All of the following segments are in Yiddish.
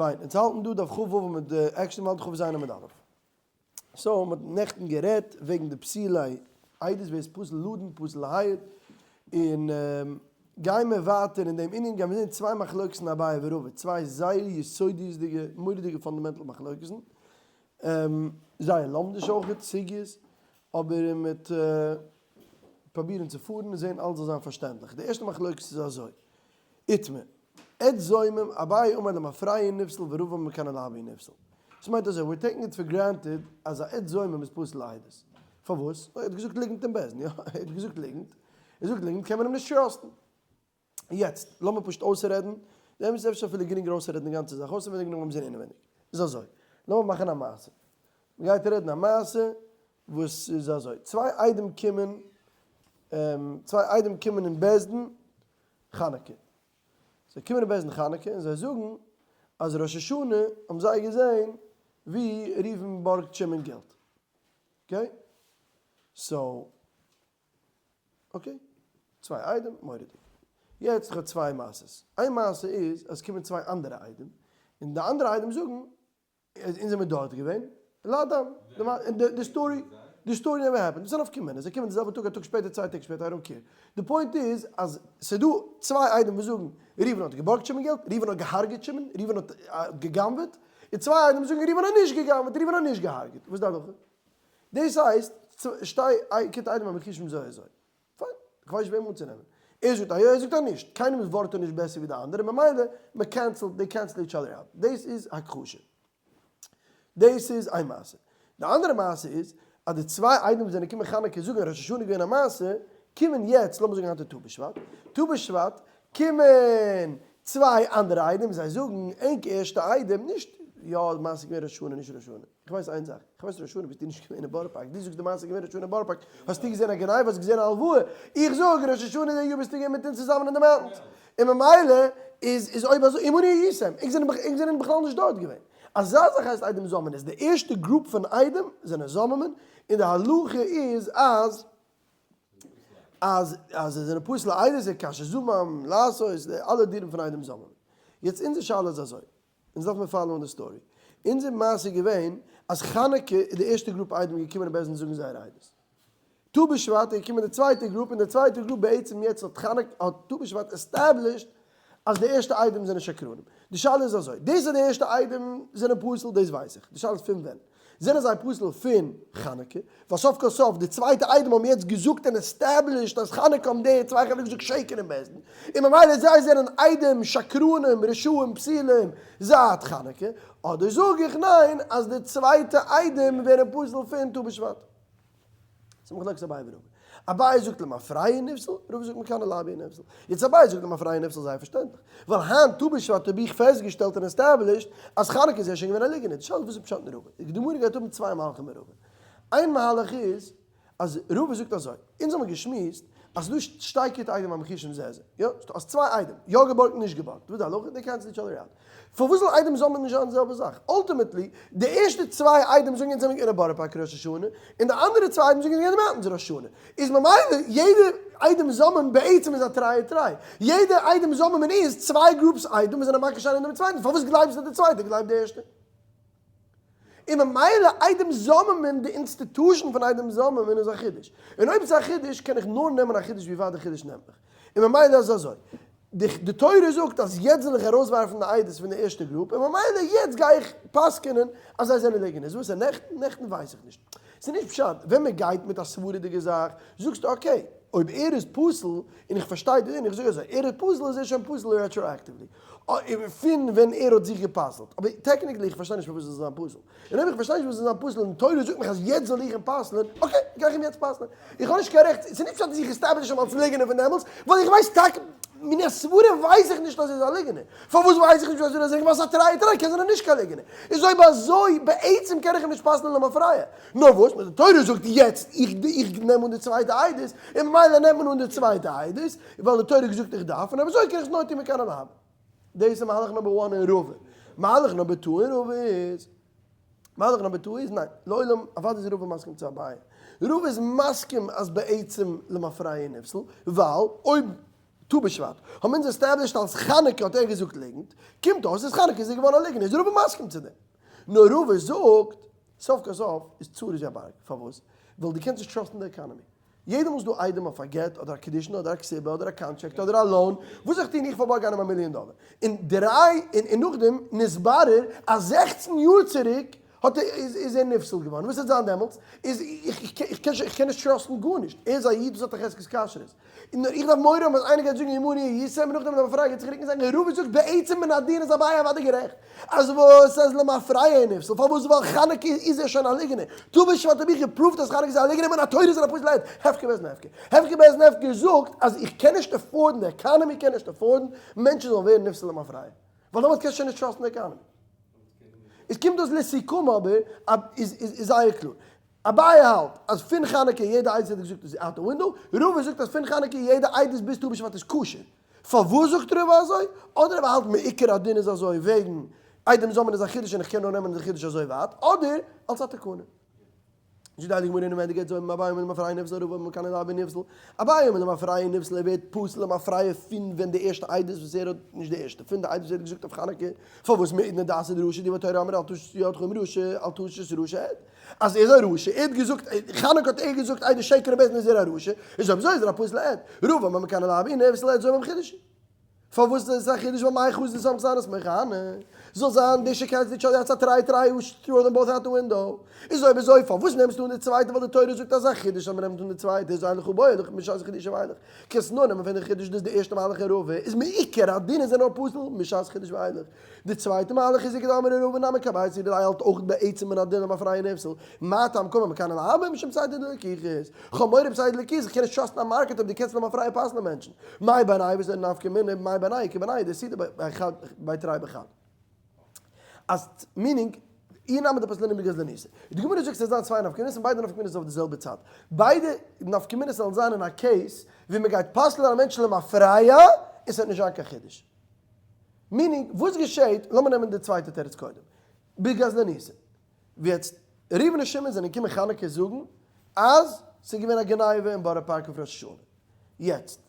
פיין, אונז האלטן דא דף כ"ו עמוד actually מ'האלט כ"ז עמוד א'. so מ'האט נעכטן גערעדט וועגן די פסולי עדות ווער איז פסול לדון פסול להעיד, און גייען מיר ווייטער אין דעם ענין גייען מיר זען צוויי מחלוקת'ן אביי ורבא, צוויי זייער יסודיות'דיגע מורא'דיגע fundamental מחלוקת'ן, זייער לומדיש אויכעט סוגיות, אבער מ'וועט פרובירן צו פארן און זען אלעס זאל זיין פארשטענדליך. די ערשטע מחלוקת איז אזוי, איתמר, עד זומם, אביי אמר למפרע נפסל ורבא מכאן ולהבא נפסל. דאס מיינט אזוי, we're taking it for granted אז א עד זומם איז פסול לעדות. פארוואס? ער האט געזאגט ליגנט אין בית דין, יא, ער האט געזאגט ליגנט, ער זאגט ליגנט קען מען אים נישט trust ן. יעצט, לאמיר פשוט אויסרעדן, די אמת איז אפשר אפילו גרינגער אויסצורעדן די גאנצע זאך אויסענווייניג נאר ביים זען אינעווייניג. איז אזוי, לאמיר מאכן א מעשה. מ'גייט רעדן א מעשה וואס איז אזוי, צוויי עדים קומען, צוויי עדים קומען אין בית דין חנוכה. זיי קומען אין בית דין חנוכה און זיי זאגן אז ראש השנה האבן זיי געזען ווי ראובן בארגט שמעון געלט. okay? so okay, צוויי עדים, מורא'דיג. יעצט איך האב צוויי מעשות. איין מעשה איז אז עס קומען צוויי אנדערע עדים, און די אנדערע עדים זאגן אז אונז זעמיר דארט געווען, לאדם, די story, די story never happened, דאס איז א נפקא מינה, זיי קומען די זעלבע טאג, א טאג שפעטער, צוויי טעג שפעטער, I don't care. די point איז אז ס'איז דא צוויי עדים וואס זאגן ראובן האט געבארגט שמעון געלט, ראובן האט געהארגעט שמעון, ראובן האט גע'גנב'עט, און צוויי עדים זאגן ראובן האט נישט גע'גנב'עט, ראובן האט נישט געהארגעט. וואס איז די הלכה? דאס הייסט, שתי כיתות עדים המכחישים זו את זו. פיין, איך ווייס נישט וועם אנצונעמען. ער זאגט א יא, ער זאגט א נישט. קיינעמס ווארט איז נישט בעסער ווי די אנדערע, ממילא מען cancel ט, they cancel each other out. דאס איז הכחשה. דאס איז איין מעשה. די אנדערע מעשה איז, אז די צוויי עדים וואס זענען געקומען חנוכה זאגן ראש השנה איז געווען א מעשה, קומען יעצט, לאמיר זאגן היינט איז ט"ו בשבט, ט"ו בשבט קומען צוויי אנדערע עדים, זיי זאגן, ענק ערשטע עדים, נישט יא די מעשה איז געווען ראש השנה נישט ראש השנה. איך ווייס איין זאך, איך ווייס ראש השנה ביסטו נישט געווען אין בארא פארק, דו זאגסט די מעשה איז געווען ראש השנה אין בארא פארק, האסטו געזען א גניבה, האסט געזען א הלוואה, איך זאג ראש השנה די יאר ביסטו געווען מיט אונז צוזאמען אין די mountains, און ממילא איז איז אויב אזוי עמנו הייתם, ענק זענען ענק זענען בכלל נישט דארט געווען. אזא זאך הייסט עדים זוממין, איז די ערשטע group פון עדים זענען זוממין, און די הלכה איז אז אז אז זיי זענען פסול לעדות, זיי כאשר זמם לעשות, די אלע דינים פון עדים זוממין. יעצט אונזער שאלה איז אזוי. אונז דארף מיר follow ען די story. אונזער מעשה איז געווען אז חנוכה איז די ערשטע group עדים געקומען אין בית דין זאגן זייער עדות. ט"ו בשבט איז געקומען די צווייטע group און די צווייטע group בעצם יעצט האט חנוכה האט ט"ו בשבט established אז די ערשטע עדים זענען שקרנים. די שאלה איז אזוי, דאס אז די ערשטע עדים זענען פסול דאס ווייס איך, די שאלה איז פון ווען זענען זיי פסול פון חנוכה, ווייל סוף כל סוף די צווייטע עדים האבן יעצט געזאגט און established אז חנוכה האבן די צוויי חברה געזאגט שקר אין בית דין, און ממילא זיי זענען עדים שקרנים רשעים פסולים זייט חנוכה, אדער זאג איך ניין אז די צווייטע עדים ווערן פסול פון ט"ו בשבט. ס'איז מחלוקת אביי ורבא. אביי זאגט למפרע נפסל, רבא זאגט מכאן ולהבא נפסל. יעצט אביי זאגט למפרע נפסל זייער פארשטענדליך. ווייל היינט ט"ו בשבט האב איך פעסטגעשטעלט און established אז חנוכה איז ער שוין געווען א ליגענער. די שאלה איז וואס איז פשט אין רבא. די גמרא גייט האבן צוויי מהלכים אין רבא. איין מהלך איז אז רבא זאגט אזוי, אונז האבן געשמועסט אז ס'דא שתי כיתות עדים המכחישים זה את זה. יא? ס'דא אז צוויי עדים, יא געבארגט און נישט געבארגט. וואס איז די הלכה? they cancel each other out. פארוואס זאל עדים זוממין נישט זיין די זעלבע זאך? ultimately, די ערשטע צוויי עדים זאגן אונז זעמיר געווען אין בארא פארק ראש השנה, און די אנדערע צוויי עדים זאגן אונז זעמיר געווען אין די mountains ראש השנה. איז ממילא יעדע עדים זוממין בעצם איז א תרי ותרי. יעדע עדים זוממין איז צוויי groups עדים וואס זענען מכחיש איינער דעם צווייטן. פארוואס גלייבסטו די צווייטע גלייב די ערשטע? און ממילא עדים זוממין, די institution פון עדים זוממין איז א חידוש. און אויב ס'איז א חידוש קען איך נאר נעמען א חידוש ווי ווייט די חידוש נעמט מיך. און ממילא איז אזוי. די תורה זאגט אז יעצט זאל איך ארויסווארפן די עדות פון די ערשטע group, און ממילא יעצט גיי איך פסק'נען אז זיי זענען ליגענערס. וואס איז נעכטן? נעכטן ווייס איך נישט. ס'איז נישט פשט, ווען מען גייט מיט א סברה'דיגע זאך, זאגסטו okay, אויב ער איז פסול, און איך פארשטיי די דין, איך זאג אזוי, ער איז פסול איז ער שוין פסול retroactively, פון ווען ער האט זיך גע'פסל'ט. אבער technically איך פארשטיי נישט פארוואס ער זאל זיין פסול. און אויב איך פארשטיי נישט פארוואס ער זאל זיין פסול און די תורה זאגט מיך אז יעצט זאל איך אים פסל'ען, okay, גיי איך אים יעצט פסל'ען. איך האב נישט קיין רעכט, ס'איז נישט פשט אז איך establish אים אלס ליגענער פון דעמאלטס, ווייל איך ווייס טאקע, מן הסברה ווייס איך נישט אז ער איז א ליגענער. פארוואס ווייס איך נישט אז ער איז א ליגענער? ווייל ס'איז א תרי ותרי, קען זיין ער איז נישט קיין ליגענער. איז אויב אזוי, בעצם קען איך אים נישט פסל'ען למפרע. נאר וואס, די תורה זאגט יעצט, איך איך נעם אן די צווייטע עדות, און ממילא נעמט מען אן די צווייטע עדות, ווייל די תורה האט געזאגט איך דארף, און אויב אזוי קען איך עס נאר טון מכאן ולהבא. דאס איז מהלך number one אין רבא. מהלך number two אין רבא איז, מהלך number two איז ניין, לעולם, אוודאי איז רבא מסכים צו אביי. רבא איז מסכים אז בעצם למפרע נפסל, ווייל אויב. טו בשבט האבן אונז established אלס חנוכה האט ער געזאגט ליגנט, קומט אויס אז חנוכה איז ער געווארן א ליגנער, איז רבא מסכים צו דעם? נאר רבא זאגט, סוף כל סוף איז צרות ווי א בארג, פארוואס? ווייל דו קענסט נישט trust ן די עקאנעמי. יעדע מאל ס'דא עדים אויף א גט אדער א קידושין אדער א כתובה אדער א contract אדער א loan, וואס זאל איך טון איך פארבארג איינעם א מיליאן דאלער און דריי און נאכדעם נתברר אז 16 יאר צוריק האט ער איז איז ער נפסל געווארן, וואס וועט זיין דעמאלטס? איז איך איך קען איך קען נישט trust ן גארנישט, ער איז א איד וואס האט א חזקת כשרות, און איך דארף מורא האבן אז איינער גייט זאגן עמנו הייתם און נאכדעם וועט די מפרע גייט זיך רוקן און זאגן רבא זאגט בעצם מן הדין איז אביי אוודאי גערעכט, אז וואס אז למפרע איז נפסל, פארוואס ווייל חנוכה איז ער שוין א ליגענער, טו בשבט האב איך גע prove ט אז חנוכה איז א ליגענער מן התורה איז ער א פסול עד, הפקר בית דין הפקר, הפקר בית דין הפקר זאגט אז איך קען נישט afford ן, די עקאנעמי קען נישט afford ן מענטשן זאלן ווערן נפסל למפרע, ווייל דעמאלטס קענסטו שוין נישט trust ן די עקאנעמי. עס קומט אויס לסיכום אבער איז איז זייער קלאר. אביי האלט אז פון חנוכה יעדע עדות האט ער געזאגט איז out the window, רבא זאגט אז פון חנוכה יעדע עדות ביז טו בשבט איז כשר. פארוואס זאגט רבא אזוי? אדער רבא האלט מעיקר הדין איז אזוי וועגן עדים זוממין איז א חידוש און איך קען נאר נעמען די חידוש אזוי ווייט, אדער אלס א תקנה. זאגט די הייליגע גמרא אינעווענדיג גייט זוימען אביי אומר למפרע נפסל רבא אומר מכאן ולהבא נפסל, אביי אומר למפרע נפסל ער ווערט פסול למפרע פון ווען די ערשטע עדות וואס ער האט, נישט די ערשטע, פון די עדות וואס ער האט געזאגט אויף חנוכה, פארוואס מעידנא דאתא דרשע דברי תורה אמר אל תשת ידך עם רשע אל תשת רשע עד, אז ער איז א רשע, ער האט געזאגט, חנוכה האט ער געזאגט עדות שקר ובית דין איז ער א רשע, איז אויב אזוי איז ער א פסול עד, רבא אומר מכאן ולהבא נפסל עד זומם חידוש. פארוואס איז עס א חידוש ווייל מאי חזית דסמך זיין אז מכהנא זאל זיין די שקץ די טשאדי האטס א תרי תרי who throw them both out the window איז אויב אזוי פארוואס נעמסטו אן די צווייטע ווייל די תורה זאגט אז א חידוש אז מ'נעמט אן די צווייטע איז אין לך בעי לך משעת חידוש ואילך קענסט נאר נעמען פון די חידוש דאס איז די ערשטע מהלך אין רבא איז מעיקר הדין איז ער נאר פסול משעת חידוש ואילך די צווייטע מהלך איז איכא דאמרי רבא נמי כביצה די האלט אויך בעצם מן הדין למפרע נפסל מה טעם קאמר מכאן ולהבא משום פסיידא דלקיחות כ'האב מורא פסיידא דלקיחות איך קען נישט trust ן א market אויב דו קענסט למפרע פסל'ען מענטשן. מאי בינייהו וואס איז די נפקא מינה מאי בינייהו כבינייהו דאסיתא בי תרי בחד. אז meaning אי נמי דפסלינן בגזלניתא. די גמרא זאגט ס'זאל זיין צוויי נפקא מינות און ביידע נפקא מינות איז אויף די זעלבע צד. ביידע נפקא מינות זאלן זיין אין א case ווי מ'גייט פסל'ען א מענטש למפרע און ס'וועט נישט זיין קיין חידוש. meaning וואס געשעהט, לאמיר נעמען די צווייטע תירוץ קודם. בגזלניתא. ווי יעצט ראובן און שמעון זענען געקומען חנוכה זאגן אז ס'איז געווען א גניבה אין בארא פארק אויף ראש השנה. יעצט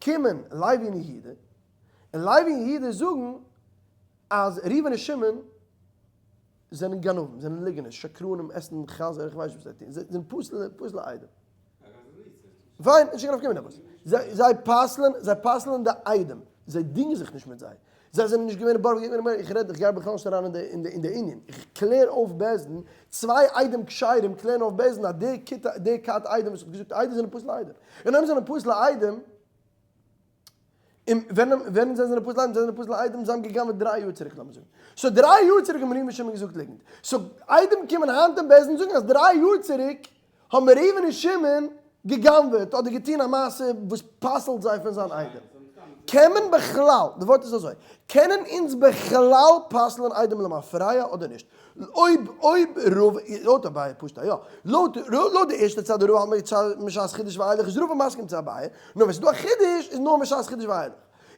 קומען לוי און יהודה, און לוי און יהודה זאגן אז ראובן און שמעון זענען גנבים, זענען ליגענערס, שקרנים, עסן חזיר, איך ווייס נישט וואס זיי טוען, זיי זענען פסול'ע עדים. פיין, נישט קיין נפקא מינה וואס. זיי פסל'ען, זיי פסל'ען די עדים, זיי דינגען זיך נישט מיט זיי. זיי זענען נישט געווען אין בארא פארק, איך רעד, איך גיי בכלל נישט אריין אין די ענין, איך קלער אויף בית דין, צוויי עדים כשרים קלערן אויף בית דין אז די כיתה, די כת עדים וואס האט געזאגט עדות זענען פסול'ע עדים, און אויב זענען פסול'ע עדים, און ווען ווען זיי זענען פסול'ע עדים, זיי זענען פסול'ע עדים, זיי האבן גע'גנב'עט דריי יאר צוריק לאמיר זאגן, so דריי יאר צוריק האבן ראובן און שמעון געזאגט ליגנט, so עדים קומען היינט אין בית דין זאגן אז דריי יאר צוריק האבן ראובן און שמעון גע'גנב'עט אדער געטון א מעשה וואס פסל'ט זיי פון זיין עדים? קען מען בכלל, די ווארט איז אזוי, קענען אונז בכלל פסל'ען עדים למפרע אדער נישט? אויב אויב רוב, לויט אביי פשוט א יא, לויט לויט די ערשטע צד רוב האלט משעת חידוש ואילך איז רבא מסכים צו אביי, נאר ווען ס'איז דא א חידוש איז נאר משעת חידוש ואילך.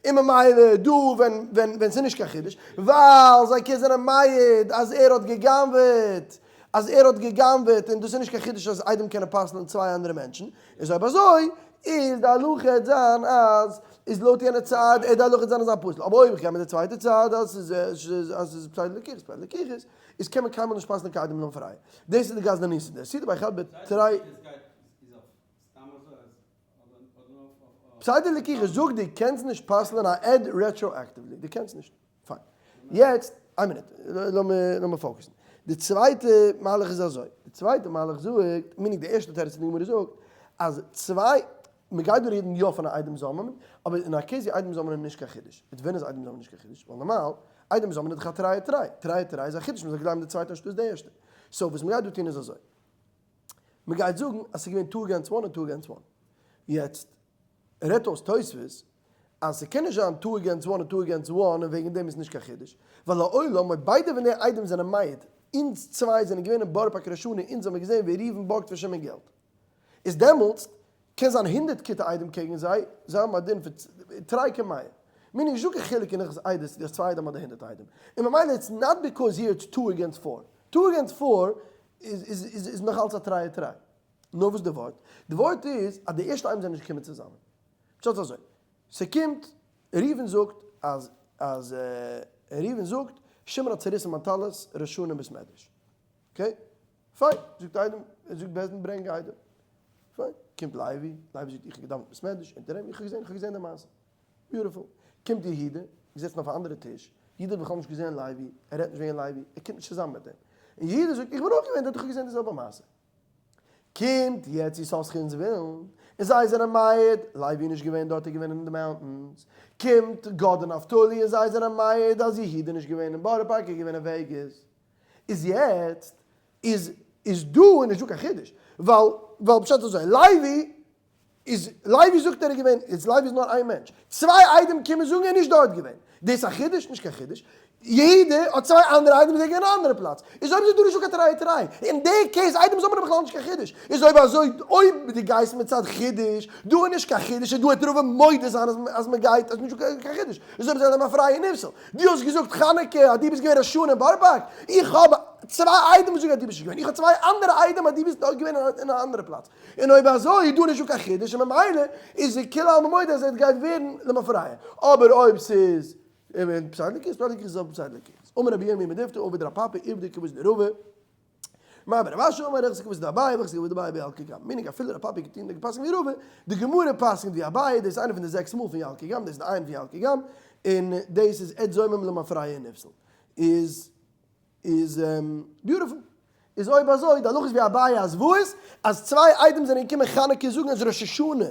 און ממילא דא ווען ווען ווען ס'איז נישט קיין חידוש, ווייל זיי קען זענען מעיד אז ער האט גע'גנב'עט, אז ער האט גע'גנב'עט און דאס איז נישט קיין חידוש אז עדים קענען פסל'ען צוויי אנדערע מענטשן, איז אויב אזוי איז די הלכה העט זיין אז איז לויט יענע צד העט די הלכה העט זיין אז זיין פסול, אבער אויב איך גיי מיט די צווייטע צד אז ס'איז אז ס'איז פסיידא לקיחות פסיידא לקיחות איז קען מען קיינמאל נישט פסל'ען קיין עדים למפרע. דאס איז די גזלניתא דאסיתא בי חד בתרי. פסיידא לקיחות זאגט דו קענסט נישט פסל'ען א עד retroactively, דו קענסט נישט. פיין. יעצט, איין מינוט, לאמיר focus ן. די צווייטע מהלך איז אזוי, די צווייטע מהלך זאגט, meaning די ערשטע תירוץ פון די גמרא זאגט, אז צוויי, מען גייט דא רעדן יא פון א עדים זוממין, אבער אין א case ווי עדים זוממין איז נישט קיין חידוש. מיט ווען איז עדים זוממין נישט קיין חידוש? ווייל נארמאל, עדים זוממין איז דאך א תרי תרי. תרי תרי איז א חידוש, מען זאל גלייבן די צווייטע אנשטאט די ערשטע. so וואס מען גייט דא טון איז אזוי. מען גייט זאגן אז ס'איז געווען two against one און two against one. יעצט רעדט אויס תוספות אז ס'קען נישט זיין two against one און two against one און וועגן דעם איז נישט קיין חידוש, ווייל לעולם אויב ביידע פון די עדים זענען מעיד, אונז צוויי זענען געווען אין בארא פארק ראש השנה אונז האבן געזען ווי ראובן בארגט פון שמעון געלט, איז דעמאלטס קען זיין 100 כיתה עדים קעגן זיי, זיי האבן א דין פון תרי כמאה. מיר נישט דא קיין חילוק אין הלכות עדות צו דו האסט צוויי עדים אדער 100 עדים. און ממילא it's not because here it's two against four. Two against four איז נאך אלץ א תרי תרי. נאר וואס די ווארט? די ווארט איז אז די ערשטע עדים זענען נישט געקומען צוזאמען. פשט איז אזוי, ס'קומט ראובן זאגט אז אז ראובן זאגט שמעון האט צוריסן מיין טלית ראש השנה אין בית מדרש. okay? פיין, זאגט עדים, זאגט בית דין ברענג עדים. פיין, קומט לוי, לוי זאגט איך האב געדאווענט בית מדרש אונטער אים, איך האב געזען, איך האב געזען די מעשה. beautiful. קומט יהודה, געזעצן אויף א אנדערע טיש, יהודה האט בכלל נישט געזען לוי, ער רעדט נישט וועגן לוי, ער קומט נישט צוזאמען מיט אים. און יהודה זאגט איך בין אויך געווען דארט, איך האב געזען די זעלבע מעשה. קומט יעצט יששכר און זבולון, און זיי זענען מעיד, לוי איז נישט געווען דארט, ער איז געווען אין די mountains. קומט גד און נפתלי און זיי זענען מעיד אז יהודה איז נישט געווען אין בארא פארק, ער איז געווען אין וועגאס. איז יעצט איז איז דא איז נישט דא קיין חידוש, ווייל ווייל פשט איז אזוי, לוי איז לוי זאגט ער איז געווען, איז לוי איז נאר איין מענטש, צוויי עדים קומען זאגן ער איז נישט דארט געווען, דאס א חידוש? נישט קיין חידוש, יהודה האט צוויי אנדערע עדים זענען געווען אין א אנדערע פלאץ, איז אויב אזוי דא נישט דא קיין תרי ותרי, אין די case עדים זאגן מיר בכלל נישט קיין חידוש, איז אויב אזוי אויב דו גייסט מצד חידוש, דא איז נישט קיין חידוש איז דא וועט רבא מודה זיין אז אז מען גייט אז נישט דא קיין חידוש, איז אויב אזוי למפרע נפסל, דו האסט געזאגט חנוכה אז דו ביסט געווען ראש השנה אין בארא פארק, איך האב צוויי עדים וואס זאגן אז דו ביסט נישט געווען, איך האב צוויי אנדערע עדים אז דו ביסט געווען אין א אנדערע פלאץ. און אויב אזוי איז דא נישטא קיין חידוש און ממילא איז די כולי עלמא מודה אז עס גייט ווערן למפרע, אבער אויב ס'איז פסד לקיס פסד לקיס איז פסד לקיס. אמר רבי ירמי' מדפתא עבד רב פפא עבדי כבוד דרבא, מר בר רב אשי אמר יחזקאל כבוד דאביי ויחזקאל כבוד דאביי בילקי גם, meaning אפילו רב פפא געטון די געפסקנט ווי רבא, די גמרא פסקנט ווי אביי, דאס איז איינע פון די זעקס מאל פון ילקי גם, דאס איז די עין פון ילקי גם, און דאס איז עד זומם למפרע נפסל. איז. איז beautiful. איז אויב אזוי די הלכה איז ווי אביי אז וואס? אז צוויי עדים זענען געקומען חנוכה זאגן אז ראש השנה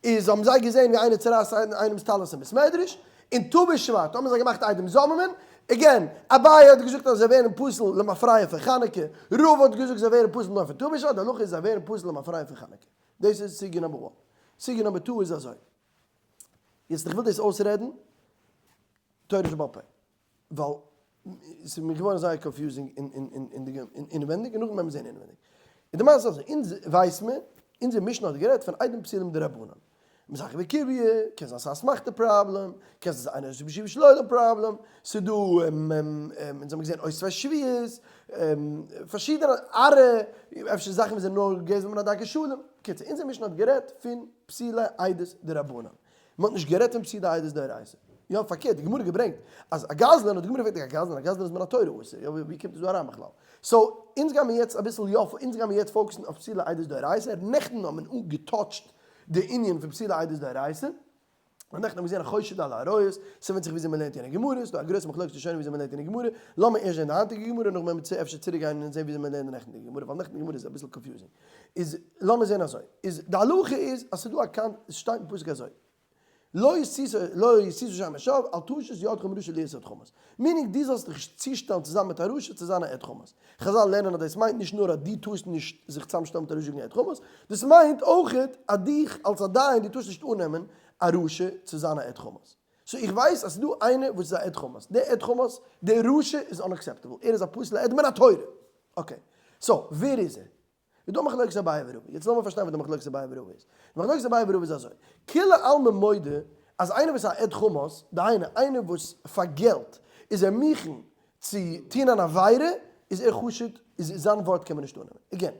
איז האבן זיי געזען ווי איינער צורייסט איינעמס טלית אין בית מדרש, און טו בשבט האבן זיי געמאכט עדים זוממין, again, אביי האט געזאגט אז זיי ווערן פסול למפרע פון חנוכה, רבא האט געזאגט זיי ווערן פסול נאר פון טו בשבט, די הלכה איז זיי ווערן פסול למפרע פון חנוכה. דאס איז סוגיא number one. סוגיא number two איז אזוי. יעצט איך וויל דאס אויסרעדן תורה שבעל פה. ווייל ס'איז מיר געווארן זייער confusing אינעווענדיג און נאכדעם וועלן מיר זען אינעווענדיג. און די מעשה איז אזוי, אונז ווייס מיר, אונזער משנה האט גערעדט פון עדים פסולים דרבנן. מזכי בקוביא, קען זיין ס'איז א אסמכתא פראבלעם, קען זיין ס'איז איינער איז בשיבוש לעולם פראבלעם, ס'איז דא, אונז האבן געזען אוסרי שבועות, פארשידענע ארע, אפשר זאכן וואס זענען נאר געוועזן מן הדרכי שלום. קיצור, אונזער משנה האט גערעדט פון פסולי עדות דרבנן. מען האט נישט גערעדט פון פסולי עדות דאורייתא. יא, פארקערט, די גמרא געברענגט אז א גזלן, האט די גמרא געפרעגט א גזלן, א גזלן איז מן התורה אסור, יא, ווי קומט עס דא אריין בכלל? so, אונז גיימיר יעצט אביסל יא, אונז גיימיר יעצט focus ן אויף פסולי עדות דאורייתא, נעכטן האט מען אנגעטאטשט די ענין פון פסולי עדות דאורייתא, און נעכטן האבן מיר געזען א חושד על העריות, ס'ווענדט זיך וויאזוי מען לערנט יענע גמרא, ס'דא א גרויסע מחלוקת ראשונים וויאזוי מען לערנט יענע גמרא, לאמיר ערשט זען די היינטיגע גמרא, נאכדעם וועלן מיר אפשר צוריק גיין און זען וויאזוי מען לערנט די נעכטנדיגע גמרא, ווייל נעכטנדיגע גמרא איז אביסל confusing. איז לאמיר זען אזוי, איז די הלכה איז אז ס'דא א קאנט, עס שטייט אין פסוק אזוי, לא יסיתו שם שוא אל תשת ידך עם רשע להיות עד חמס, meaning דו זאלסט דיך נישט צושטעלן צוזאמען מיט א רשע צו זיין א עד חמס. חזל לערנען אז דאס מיינט נישט נאר אז דו טארסט נישט זיך צוזאמשטעלן מיט א רשע זאגן עד חמס, דאס מיינט אויכעט אז דיך אלס א דיין דו טארסט נישט אננעמען א רשע צו זיין א עד חמס. so איך ווייס אז ס'דא איינער וואס איז א עד חמס, דער עד חמס, דער רשע איז unacceptable, ער איז א פסול'ע עד מן התורה. okay, so ווער איז ער? איז דא מחלוקת אביי ורבא, יעצט לאמיר פארשטיין וואס די מחלוקת אביי ורבא איז. די מחלוקת אביי ורבא איז אזוי, כולי עלמא מודה אז איינער וואס איז א עד חמס, דהיינו איינער וואס פאר געלט איז ער מוכן צו טון אן עבירה, איז ער חשוד, איז זיין ווארט קען מען נישט אננעמען. again,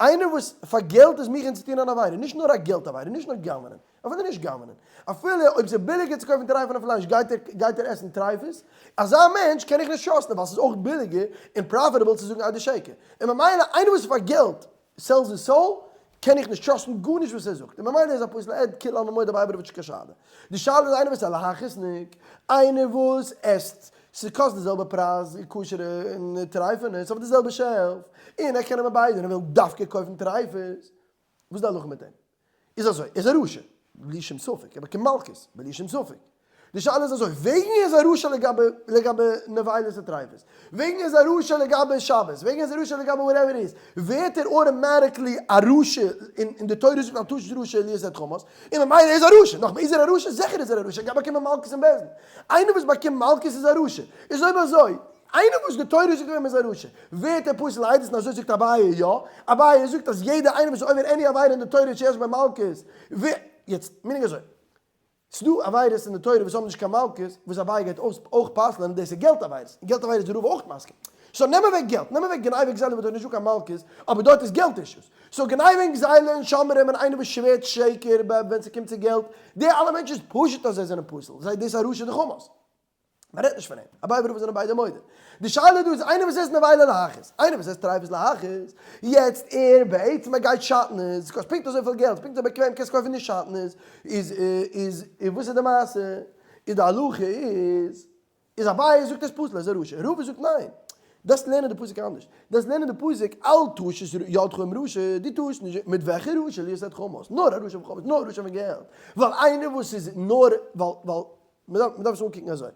איינער וואס פאר געלט איז מוכן צו טון אן עבירה, נישט נאר א געלט עבירה, נישט נאר גנב'נען, אפילו נישט גנב'נען, אפילו אויב ס'איז ביליגער צו קויפן טרייפענע פלייש גייט ער גייט ער עסן טרייפות, אזא מענטש קען איך נישט trust ן ווייל ס'איז אויך ביליגער און profitable צו זאגן עדות שקר, און ממילא איינער וואס פאר געלט sells his soul קען איך נישט trust ן גארנישט וואס ער זאגט, און ממילא איז א פסול עד כולי עלמא מודה אביי ורבא נישט קיין שאלה. די שאלה איז איינער וואס איז א להכעיס'ניק, איינער וואס עסט, ס'קאסט די זעלבע פרייז כשר'ע און טרייפענע, ס'אויף די זעלבע shelf, און ער קען נעמען ביידע און ער וויל דווקא קויפן טרייפות, וואס איז די הלכה מיט אים? איז אזוי, ער איז א רשע, בלי שום ספק, ער באקומט מלקות, בלי שום ספק. די שאלה איז אזוי, וועגן ער איז א רשע לגבי לגבי נבילות וטריפות, וועגן ער איז א רשע לגבי שבת, וועגן ער איז א רשע לגבי whatever איז, ווערט ער automatically א רשע, און די תורה זאגט אל תשת רשע להיות עד חמס, און ממילא ער איז א רשע, נאכמער איז ער א רשע? זיכער איז ער א רשע, ער גייט באקומען מלקות אין בית דין. איינער וואס באקומט מלקות איז א רשע. איז אויב אזוי, איינער וואס די תורה זאגט אויף אים איז א רשע, ווערט ער פסול לעדות און אזוי זאגט אביי יא, אביי זאגט אז יעדער איינער וואס איז עובר any עבירה אין די תורה שיש בה מלקות, ווער, יעצט meaning אזוי. ס'דא עבירות אין די תורה וואס האבן נישט קיין מלקות, וואס אביי גייט אויך פסל'ען, דאס איז געלט עבירות, און געלט עבירות איז רבא אויך מסכים. so נעם אוועק געלט, נעם אוועק גניבה גזילה וואס דארט איז נישטא קיין מלקות, אבער דארט איז געלט אישוס. so גניבה און גזילה און שומרים און איינער וואס שווערט שקר ווען ס'קומט צו געלט, די אלע מענטשן איז פשוט אז זיי זענען פסול, זיי דאס איז א רשע דחמס. מען רעדט נישט פון אים, אביי ורבא זענען ביידע מודה. די שאלה דא איז איינער וואס עסט נבילה להכעיס, איינער וואס עסט טרייפות להכעיס, יעצט ער בעצם ער גייט שעטנז, ס'קאסט פונקט אזויפיל געלט, פונקט אזוי באקוועם, קענסט קויפן נישט שעטנז, איז איז איז וואס איז די מעשה? איז די הלכה איז, איז אביי זאגט עס פסול, ער איז א רשע, רבא זאגט ניין, דארפסט לערנען די פסוק אנדערש, דארפסט לערנען די פסוק אל תשת ידך עם רשע, דו טארסט נישט, מיט וועלכע רשע להיות עד חמס, נאר א רשע פון חמס, נאר א רשע פון געלט, ווייל איינער וואס איז נאר ווייל ווייל מען דארף מען דארף עס אנקוקן אזוי,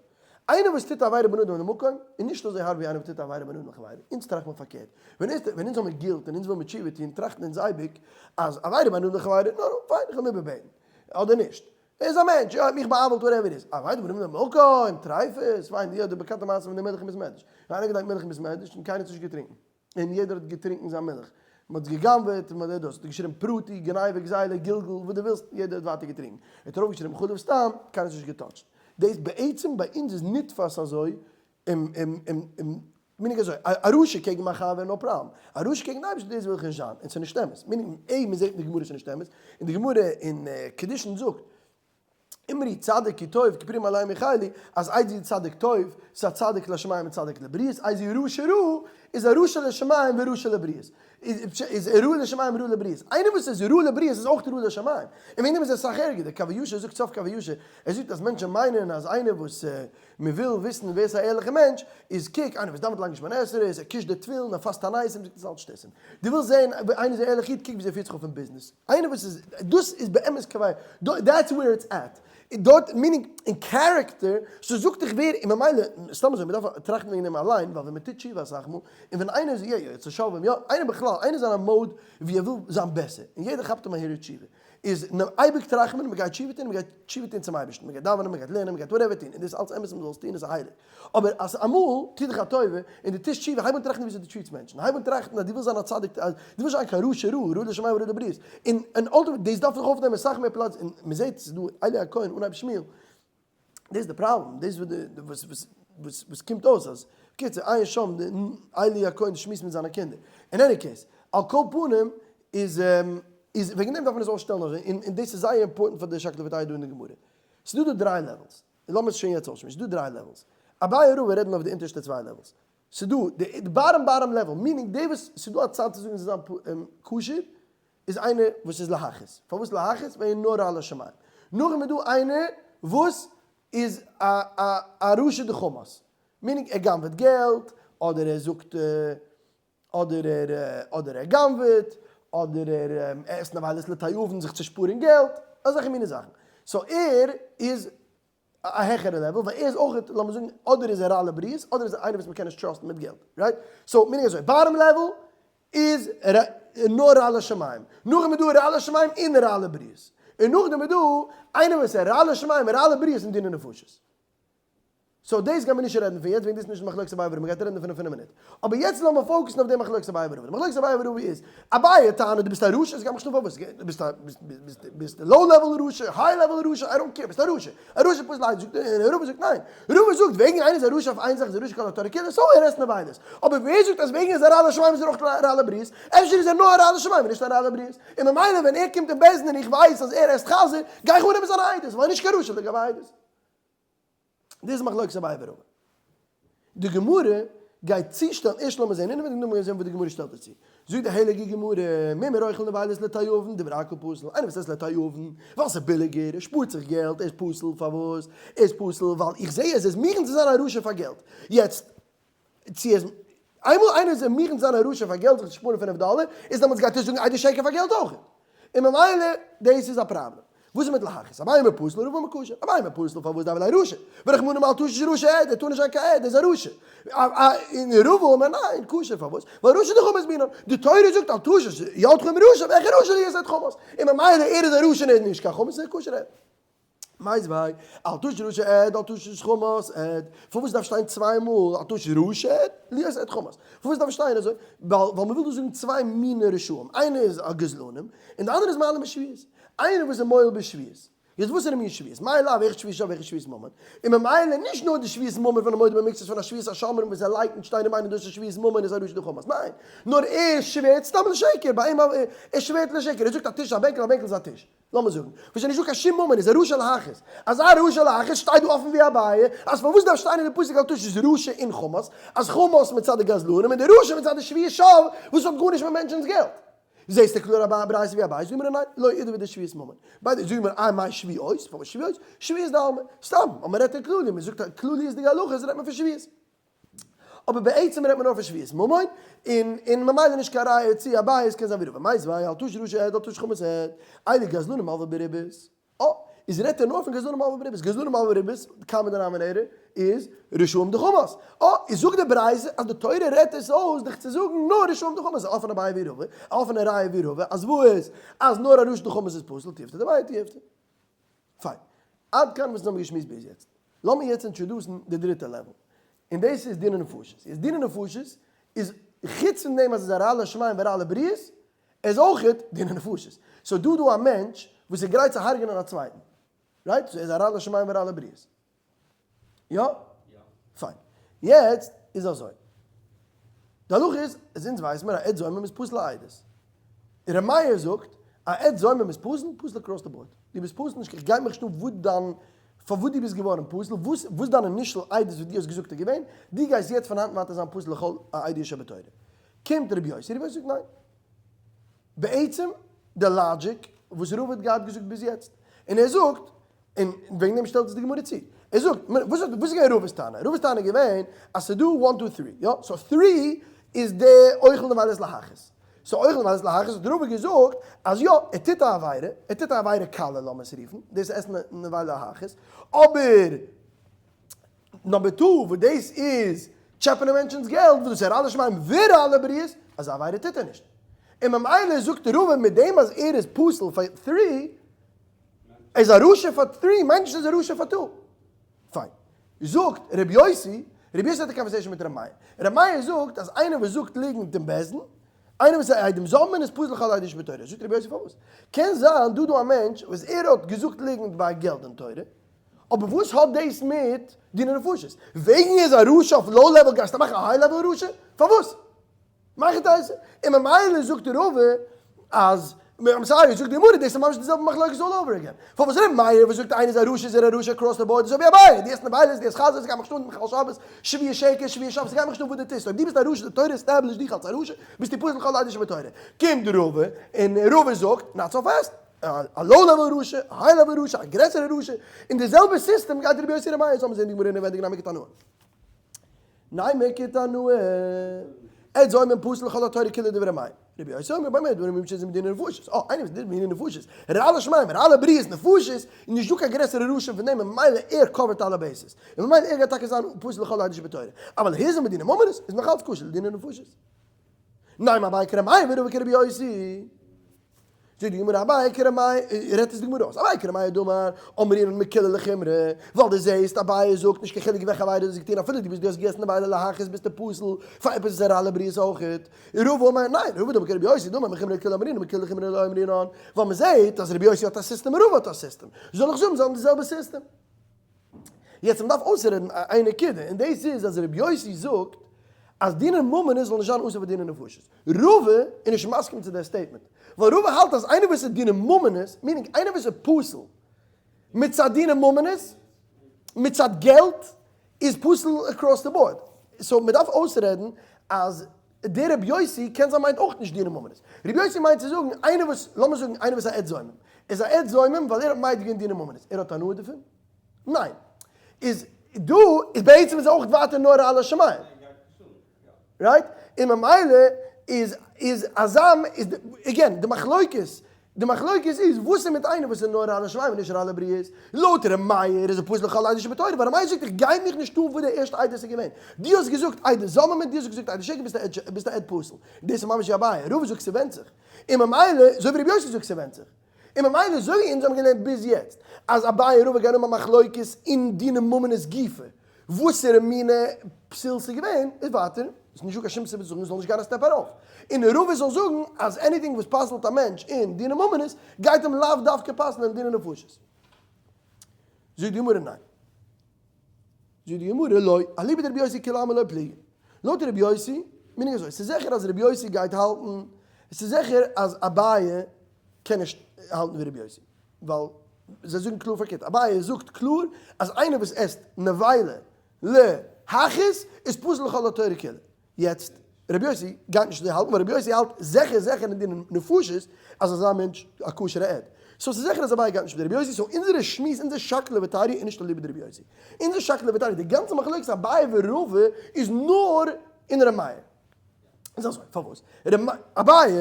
איינער וואס טוט עבירה בין אדם למקום איז נישט אזוי הארב ווי איינער וואס טוט עבירה בין אדם לחבירו, אונז טראכט מען פארקערט, ווען אונז ווען אונז האבן guilt און אונז ווילן מיר תשובה טון טראכטן אונז אייביג אז עבירה בין אדם לחבירו, נו נו פיין איך וועל אים איבערבעטן, אדער נישט, ער איז א מענטש, יא ער האט מיך בא'עוול'ט whatever איז, עבירה בין אדם למקום, טרייפות, פיין יא די באקאנטע מעשה פון די מילך אין בית מדרש, איינער האט געלייגט מילך אין בית מדרש און קיינער האט נישט געטרינקן. און יעדער האט געטרינקן זיין מילך, מען האט עס גע'גנב'עט, מען האט דאס, האט געשריבן פרטי, גניבה, גזילה, גלגול, וואס דו ווילסט, יעדער האט ווייטער געטרינקן, ער האט ארויף געשריבן חלב סתם, קיינער האט עס נישט געטאטשט, דאס בעצם ביי אונז איז נתפס אזוי, meaning אזוי, א רשע קעגן מיין חבר no problem, א רשע קעגן די אייבערשטער דאס וויל איך נישט זיין, און ס'איז נישט אמת, meaning, עה מען זעט אין די גמרא ס'איז נישט אמת, און די גמרא אין קידושין זאגט, אמרי צדיק כי טוב כפרים עליהם יחילו, אז איזהו צדיק טוב, ס'איז א צדיק לשמים און צדיק לבריות, איזהו רשע רע, איז א רשע לשמים ורשע לבריות. איז רע לשמים ורע לבריות. איינער וואס איז רע לבריות איז אויך רע לשמים. און וועגן דעם איז ער אסאך ערגער. דער קב הישר זאגט סוף קב הישר, ער זאגט אז מענטשן מיינען אז איינער וואס מען וויל וויסן ווער ס'איז א ערליכער מענטש, איז קוק, איינער וואס דאווענט לאנג שמונה עשרה, ער קישט די תפילין, ער פאסט תעניתים, זאגט ער ס'איז אלץ שטותים. דו ווילסט זען אויב איינער איז א ערליכער איד, קוק וויאזוי ער פירט זיך אויף אין ביזנעס. איינער וואס איז, דאס איז באמת קובע, that's where it's at, דארט meaning אין character, ס'זאגט דיך ווער, און ממילא, סתם אזוי, מ'דארף טראכטן וועגן דעם אליין, ווייל ווען מ'טוט תשובה אסאך מאל, און ווען איינער איז, יא יא, יצא שלום, יא, איינער בכלל, איינער איז אין א mode ווי ער וויל זיין בעסער, און יעדער כאפט אים א הרהור תשובה, איז נאר אייביג טראכט מען, מ'גייט תשובה טון, מ'גייט תשובה טון צום אייבערשטן, מ'גייט דאווענען, מ'גייט לערנען, מ'גייט whatever טון, און דאס איז אלץ אמת מ'זאל עס טון, איז הייליג. אבער אז אמאל, טו דיך א טובה, און דו טוסט תשובה, הייב אן טראכטן וויאזוי דו treat סט מענטשן, הייב אן טראכטן אז דו ווילסט זיין א צדיק, אז דו ווילסט נישט זיין קיין רשע רע, רע לשמים ורע לבריות, און און ultimately, דאס דארף זיך אויפנעמען אסאך מער פלאץ, און מ'זעט ס'איז דא עלי הכהן אנהייב שמואל, דאס איז די פראבלעם, דאס וואס די וואס וואס וואס וואס קומט אויס אז, בקיצור, עיין שם, די עלי הכהן שמועסט מיט זיינע קינדער, אין any case, על כל פנים, איז איז וועגן דעם דארף מען עס אויסשטעלן אזוי, און און דאס איז זייער important פאר די שקלא וטריא דא אין די גמרא. ס'איז דא דא דריי levels, און לאמיר עס שוין יעצט אויסשמועסן, ס'איז דא דריי levels. אביי און רבא רעדן אויף די אונטערשטע צוויי levels. ס'איז דא די bottom bottom level, meaning די וואס ס'איז דא א צד צו זאגן זיי זענען כשר, איז איינער וואס איז להכעיס. פארוואס להכעיס? ווייל נאר רע לשמים. נאכדעם איז דא איינער וואס איז א א א רשע דחמס. meaning ער גנב'עט געלט, אדער ער זאגט אדער ער אדער ער גנב'עט, אדער ער עסט נבילות לתיאבון זיך צו שפארן געלט, אזעלכע מיני זאכן. so ער איז א העכערע level, ווייל ער איז אויך, לאמיר זאגן, אדער איז ער רע לבריות, אדער איז ער איינער וואס מ'קען נישט trust ן מיט געלט, right? so meaning אזוי, bottom level איז נאר רע לשמים, נאכדעם איז דא רע לשמים און רע לבריות, און נאכדעם איז דא איינער וואס איז רע לשמים און רע לבריות און דיני נפשות. so דאס גיימיר נישט רעדן פון יעצט וועגן דאס איז נישט מחלוקת אביי ורבא, מ'גייט רעדן דערפון אין פינף מינוט. אבער יעצט לאמיר focus ן אויף די מחלוקת אביי ורבא. די מחלוקת אביי ורבא איז, אביי טענה'ט דו ביסט א רשע, עס גייט מיך נישט אן פארוואס, דו ביסט א ביסט ביסט low level רשע, high level רשע, I don't care, ביסט א רשע. א רשע פסול לעדות זאגט ער, און רבא זאגט ניין. רבא זאגט וועגן איינער איז א רשע אויף איין זאך איז ער רשע כל התורה כולה, so ער עסט נבילות. אבער ווער זאגט אז וועגן ער איז א רע לשמים איז ער אויך רע לבריות? אפשר איז ער נאר א רע לשמים און נישט א רע לבריות? און ממילא ווען ער קומט אין בית דין און איך ווייס אז ער עסט חזיר, גיי איך אננעמען זיינע עדות, ווייל ער איז נישט קיין רשע לגבי עדות. דאס איז מחלוקת אביי ורבא. די גמרא גייט צושטעלן, ערשט לאמיר זען אינעווייניג נאכדעם גיימיר זען וואס די גמרא שטעלט דערצו. זאגט די הייליגע גמרא, מומר אוכל נבילות לתיאבון, דברי הכל פסול, איינער וואס עסט לתיאבון, ווייל ס'איז ביליגער, ער שפארט זיך געלט, ער איז פסול, פארוואס? ער איז פסול ווייל איך זע אז ער איז מוכן צו זיין א רשע פאר געלט. יעצט, צו עס, איינמאל איינער איז מוכן צו זיין א רשע פאר געלט זיך צו שפארן פינף דאלער, איז דעמאלטס גייט ער זאגן עדות שקר פאר געלט אויך. און ממילא דאס איז א פראבלעם. וואס איז מיט להכעיס? אביי אומר פסול רבא אומר כשר. אביי אומר פסול פארוואס דהוה ליה רשע? ורחמנא אמר אל תשת רשע עד, ער טאר נישט זיין קיין עד, ער איז א רשע. און רבא אומר ניין, כשר פארוואס? ווייל רשע דחמס מינן. די תורה זאגט אל תשת ידך עם רשע, וועלכע רשע להיות עד חמס? און ממילא ער איז א רשע און ער איז נישט קיין חמס איז ער כשר עד. מיתיבי, אל תשת רשע עד, אל תשת חמס עד, פארוואס דארף שטיין צוויי מאל אל תשת רשע עד, להיות עד חמס? פארוואס דארף שטיין אזוי? ווייל מ'וויל דא זאגן צוויי מיני רשעים, איינער איז א גזלנים, און די אנדערע איז מועלים בשבועות. איינער וואס איז מועל בשבועות. יעצט וואס איז די מין שבועות? מאי לאו היכא שבועת שוא והיכא שבועת ממון? און ממילא נישט נאר די שבועת ממון פון א מודה במקצת פון א שבועת השומרים וואס ער לייקנט שטיין און מיינען דאס איז שבועת ממון איז א רשע דחמס, ניין, נאר ער שווערט סתם לשקר, ביי אים ער שווערט לשקר, ער זאגט א טיש איז א בענקל א בענקל איז א טיש, לאמיר זאגן, וואס איז נישטא קיין שום ממון איז א רשע להכעיס, אזא רשע להכעיס שטייט דא אפן ווי אביי, אז פארוואס דארף שטיין אין די פסוק אל תשש רשע און חמס, אז חמס מצד די גזלנים און די רשע מצד די שבועת שוא וואס האט גארנישט מיט מענטשענס געלט. זעסטו קלאר א ברייתא ווי אביי, זאג מיר ניין, לא אידא ווי די שבועת ממון. ביידע זאג מיר איי מאי שבועות, פארוואס שבועות? שבועות דעלמא. סתם, אז מען רעדט אין כללי, מען זאגט כלליות'דיגע הלכות רעדט מען פון שבועות. אבער בעצם רעדט מען נאר פון שבועת ממון, און און ממילא נישט קיין ראיה צו אביי, עס קען זיין ווי רבא מיתיבי, אל תשש רשע עד אל תשש חמס עד, אלו גזלנים מלוה בריבית. אה, איז רעדט ער נאר פון גזלנים מלוה בריבית, גזלנים מלוה בריבית, common denominator, איז רשעים דחמס. אה, איז זאגט די ברייתא אז די תורה רעדט עס אויס דיך צו זאגן נאר רשעים דחמס, א אפענע אביי ווי רבא, א אפענע ראיה ווי רבא, אז וואס? אז נאר א רשע דחמס איז פסול, תיובתא דאביי תיובתא. פיין. עד כאן וואס אונז האבן געשמועסט ביז יעצט. לאמיר יעצט introduce ן די דריטע level. און דאס איז דיני נפשות. יעצט דיני נפשות איז חוץ פון דעם אז עס איז א רע לשמים ורע לבריות, איז אויכעט דיני נפשות. סאו דא דא א מענטש וואס איז גרייט צו הרג'נען א צווייטן. right? so ער איז א רע לשמים ורע לבריות. יא? פיין. יעצט איז אזוי. די הלכה איז, אז אונז ווייס מיר א עד זומם איז פסול לעדות. ר' מאיר זאגט, א עד זומם איז פסול, פסול across the board. דו ביסט פסול נישט, איך גיי מיך נישט אן וואס דיין, פארוואס דו ביסט געווארן פסול, וואס וואס דיין initial עדות וואס דו האסט געזאגט איז געווען, דו גייסט יעצט פון היינט ווייטער זיין פסול לכל העדות שבתורה. קומט רבי יוסי, רבי יוסי זאגט ניין. בעצם די logic וואס רבא האט געהאט געזאגט ביז יעצט, און ער זאגט, און וועגן דעם שטעלט עס די גמרא צו. ער זאגט, וואס איז געווען רבא'ס טענה? רבא'ס טענה איז געווען אז ס'איז דא one two three, יא? so three איז די אוכל נבילות להכעיס. so אוכל נבילות להכעיס האט רבא געזאגט אז יא, ער טוט א עבירה, ער טוט א עבירה קלה לאמיר עס רופן, דאס עסן נבילה להכעיס, אבער number two וואס דאס איז טשעפענען מענטשנ'ס געלט, וואס דאס איז רע לשמים ורע לבריות, אזא עבירה טוט ער נישט. און ממילא זאגט רבא מיט דעם אז ער איז פסול פאר three, ער איז א רשע פאר three מיינט נישט ער איז א רשע פאר two. פיין. זאגט ר' יוסי, ר' יוסי האט א conversation מיט ר' מאיר. ר' מאיר זאגט אז איינער וואס זאגט ליגנט אין בית דין, איינער וואס איז עדים זוממין איז פסול לכל עדות שבתורה. זאגט ר' יוסי פארוואס? קען זיין דא דא א מענטש וואס ער האט געזאגט ליגנט ביי געלט דין תורה, אבער וואס האט דאס מיט דיני נפשות? וועגן ער איז א רשע אויף low level גייסטו מאכן א high level רשע? פארוואס? מאך את העסק. און ממילא זאגט רבא אז, I'm sorry, זאגט די גמרא דאס איז ממש די זעלבע מחלוקת all over again. פארוואס ר' מאיר וואס זאגט איינער איז א רשע איז ער א רשע across the board אזוי ווי אביי, דו עסט נבילות, דו עסט חזיר, ס'גייט מיך נישט אן מחלל שבת, שבועת שקר, שבועת שוא, ס'גייט מיך נישט אן וואס דו טוסט, אויב דו ביסט א רשע, די תורה establish ט דיך אלס א רשע, ביסטו פסול לכל עדות שבתורה. קומט רבא און רבא זאגט, not so fast, א low level רשע, א high level רשע, א גרעסערע רשע, אין די זעלבע סיסטעם גייט רבי יוסי ר' מאיר, זאל מען זען די גמרא אינעווענדיג נימא כתנאי. נימא כתנאי. עד זומם פסול לכל התורה כולה דברי מאיר. רבי יוסי אומר במה דברים אמורים שזה מדיני נפשות. אה, איינער וואס דיני נפשות. רע לשמים, רע לבריות, נפשות, איז נישט דא קיין גרעסערע רשע פון דעם, ממילא ער cover ט אלע bases. און ממילא ער גייט טאקע זיין פסול לכל עדות שבתורה. אבל הזים בדיני ממונות איז נאך אלץ כשר לדיני נפשות. נימא אביי כר' מאיר ורבא כרבי יוסי. זאגט די גמרא אביי כר' מאיר, רעדט עס די גמרא אויס, אביי כר' מאיר דאמר, אמרינן מקולא לחומרא, ווייל דו זעסט אביי זאגט נישט קיין חילוק וועלכע עבירה דו האסט געטון אפילו דו ביסט דו האסט געגעסן נבילה להכעיס ביסטו פסול פאר עפעס וואס איז רע לבריות אויכעט. רבא אמר ניין, רבא דאמר כרבי יוסי דאמר מחומרא לקולא אמרינן מקולא לחומרא לא אמרינן, ווייל מען זעט אז רבי יוסי האט א סיסטעם און רבא האט א סיסטעם, זאל איך זאגן זיי האבן די זעלבע סיסטעם. יעצט מ'דארף אויסרעדן איין נקודה, און דאס איז אז רבי יוסי זאגט אז דיני ממונות זאל נישט זיין אסור פאר דיני נפשות. רבא איז נישט מסכים צו דער statement, ווייל רבא האלט אז איינער וואס איז דיני ממונות, meaning איינער וואס איז פסול מצד דיני ממונות, מצד געלט, איז פסול across the board. so מ'דארף אויסרעדן אז דער רבי יוסי קען זיין מיינט אויך נישט דיני ממונות. רבי יוסי מיינט צו זאגן איינער וואס, לאמיר זאגן איינער וואס איז א עד זומם, איז א עד זומם ווייל ער האט מעיד געווען דיני ממונות, ער האט הנאה דערפון? ניין. איז דא איז בעצם איז אויך ווייטער נאר רע לשמים. right? און ממילא איז איז אזא איז again די מחלוקת די מחלוקת איז וואס איז מיט איינער וואס איז נאר רע לשמים און נישט רע לבריות? לויט ר' מאיר איז ער פסול לכל עדות שבתורה ווייל ר' מאיר זאגט איך גיי מיך נישט אן וואס די ערשטע עדות איז געווען. דו האסט געזאגט עדות זוממין דו האסט געזאגט עדות שקר ביסטו א עד פסול. דאס איז ממש ווי אביי רבא זאגט ס'ווענדט זיך. און ממילא אזוי ווי ר' יוסי זאגט ס'ווענדט זיך. און ממילא אזוי ווי אונז האבן געלערנט ביז יעצט אז אביי און רבא גייען האבן א מחלוקת אין דיני ממונות גופא וואסערע מינע פסול ס'איז געווען, איז ווייטער איז נישטא קיין שום סיבה צו זאגן ס'זאל נישט גיין א step ארויף, און רבא זאל זאגן אז anything וואס פסל'ט א מענטש אין דיני ממונות גייט אים לאו דווקא פסל'ן אין דיני נפשות. זאגט די גמרא ניין. זאגט די גמרא לא, אליבא דרבי יוסי כולי עלמא לא פליגי. לויט רבי יוסי, מיין איך אזוי, ס'איז זיכער אז רבי יוסי גייט האלטן, ס'איז זיכער אז אביי קען נישט האלטן ווי רבי יוסי, ווייל זיי זאגן קלאר פארקערט, אביי זאגט קלאר אז איינער וואס עסט נבילה להכעיס איז פסול לכל התורה כולה. יעצט, רבי יוסי גייט נישט אזוי האלטן, ווייל רבי יוסי האלט זיכער זיכער אין דיני נפשות אז אזא מענטש א כשר'ע עד. so ס'איז זיכער אז אביי גייט נישט מיט רבי יוסי, so אונזערע שמועס, אונזער שקלא וטריא איז נישט אליבא דרבי יוסי. אונזער שקלא וטריא, די גאנצע מחלוקת אביי ורבא איז נאר אין ר' מאיר. איז אזוי, פארוואס? אביי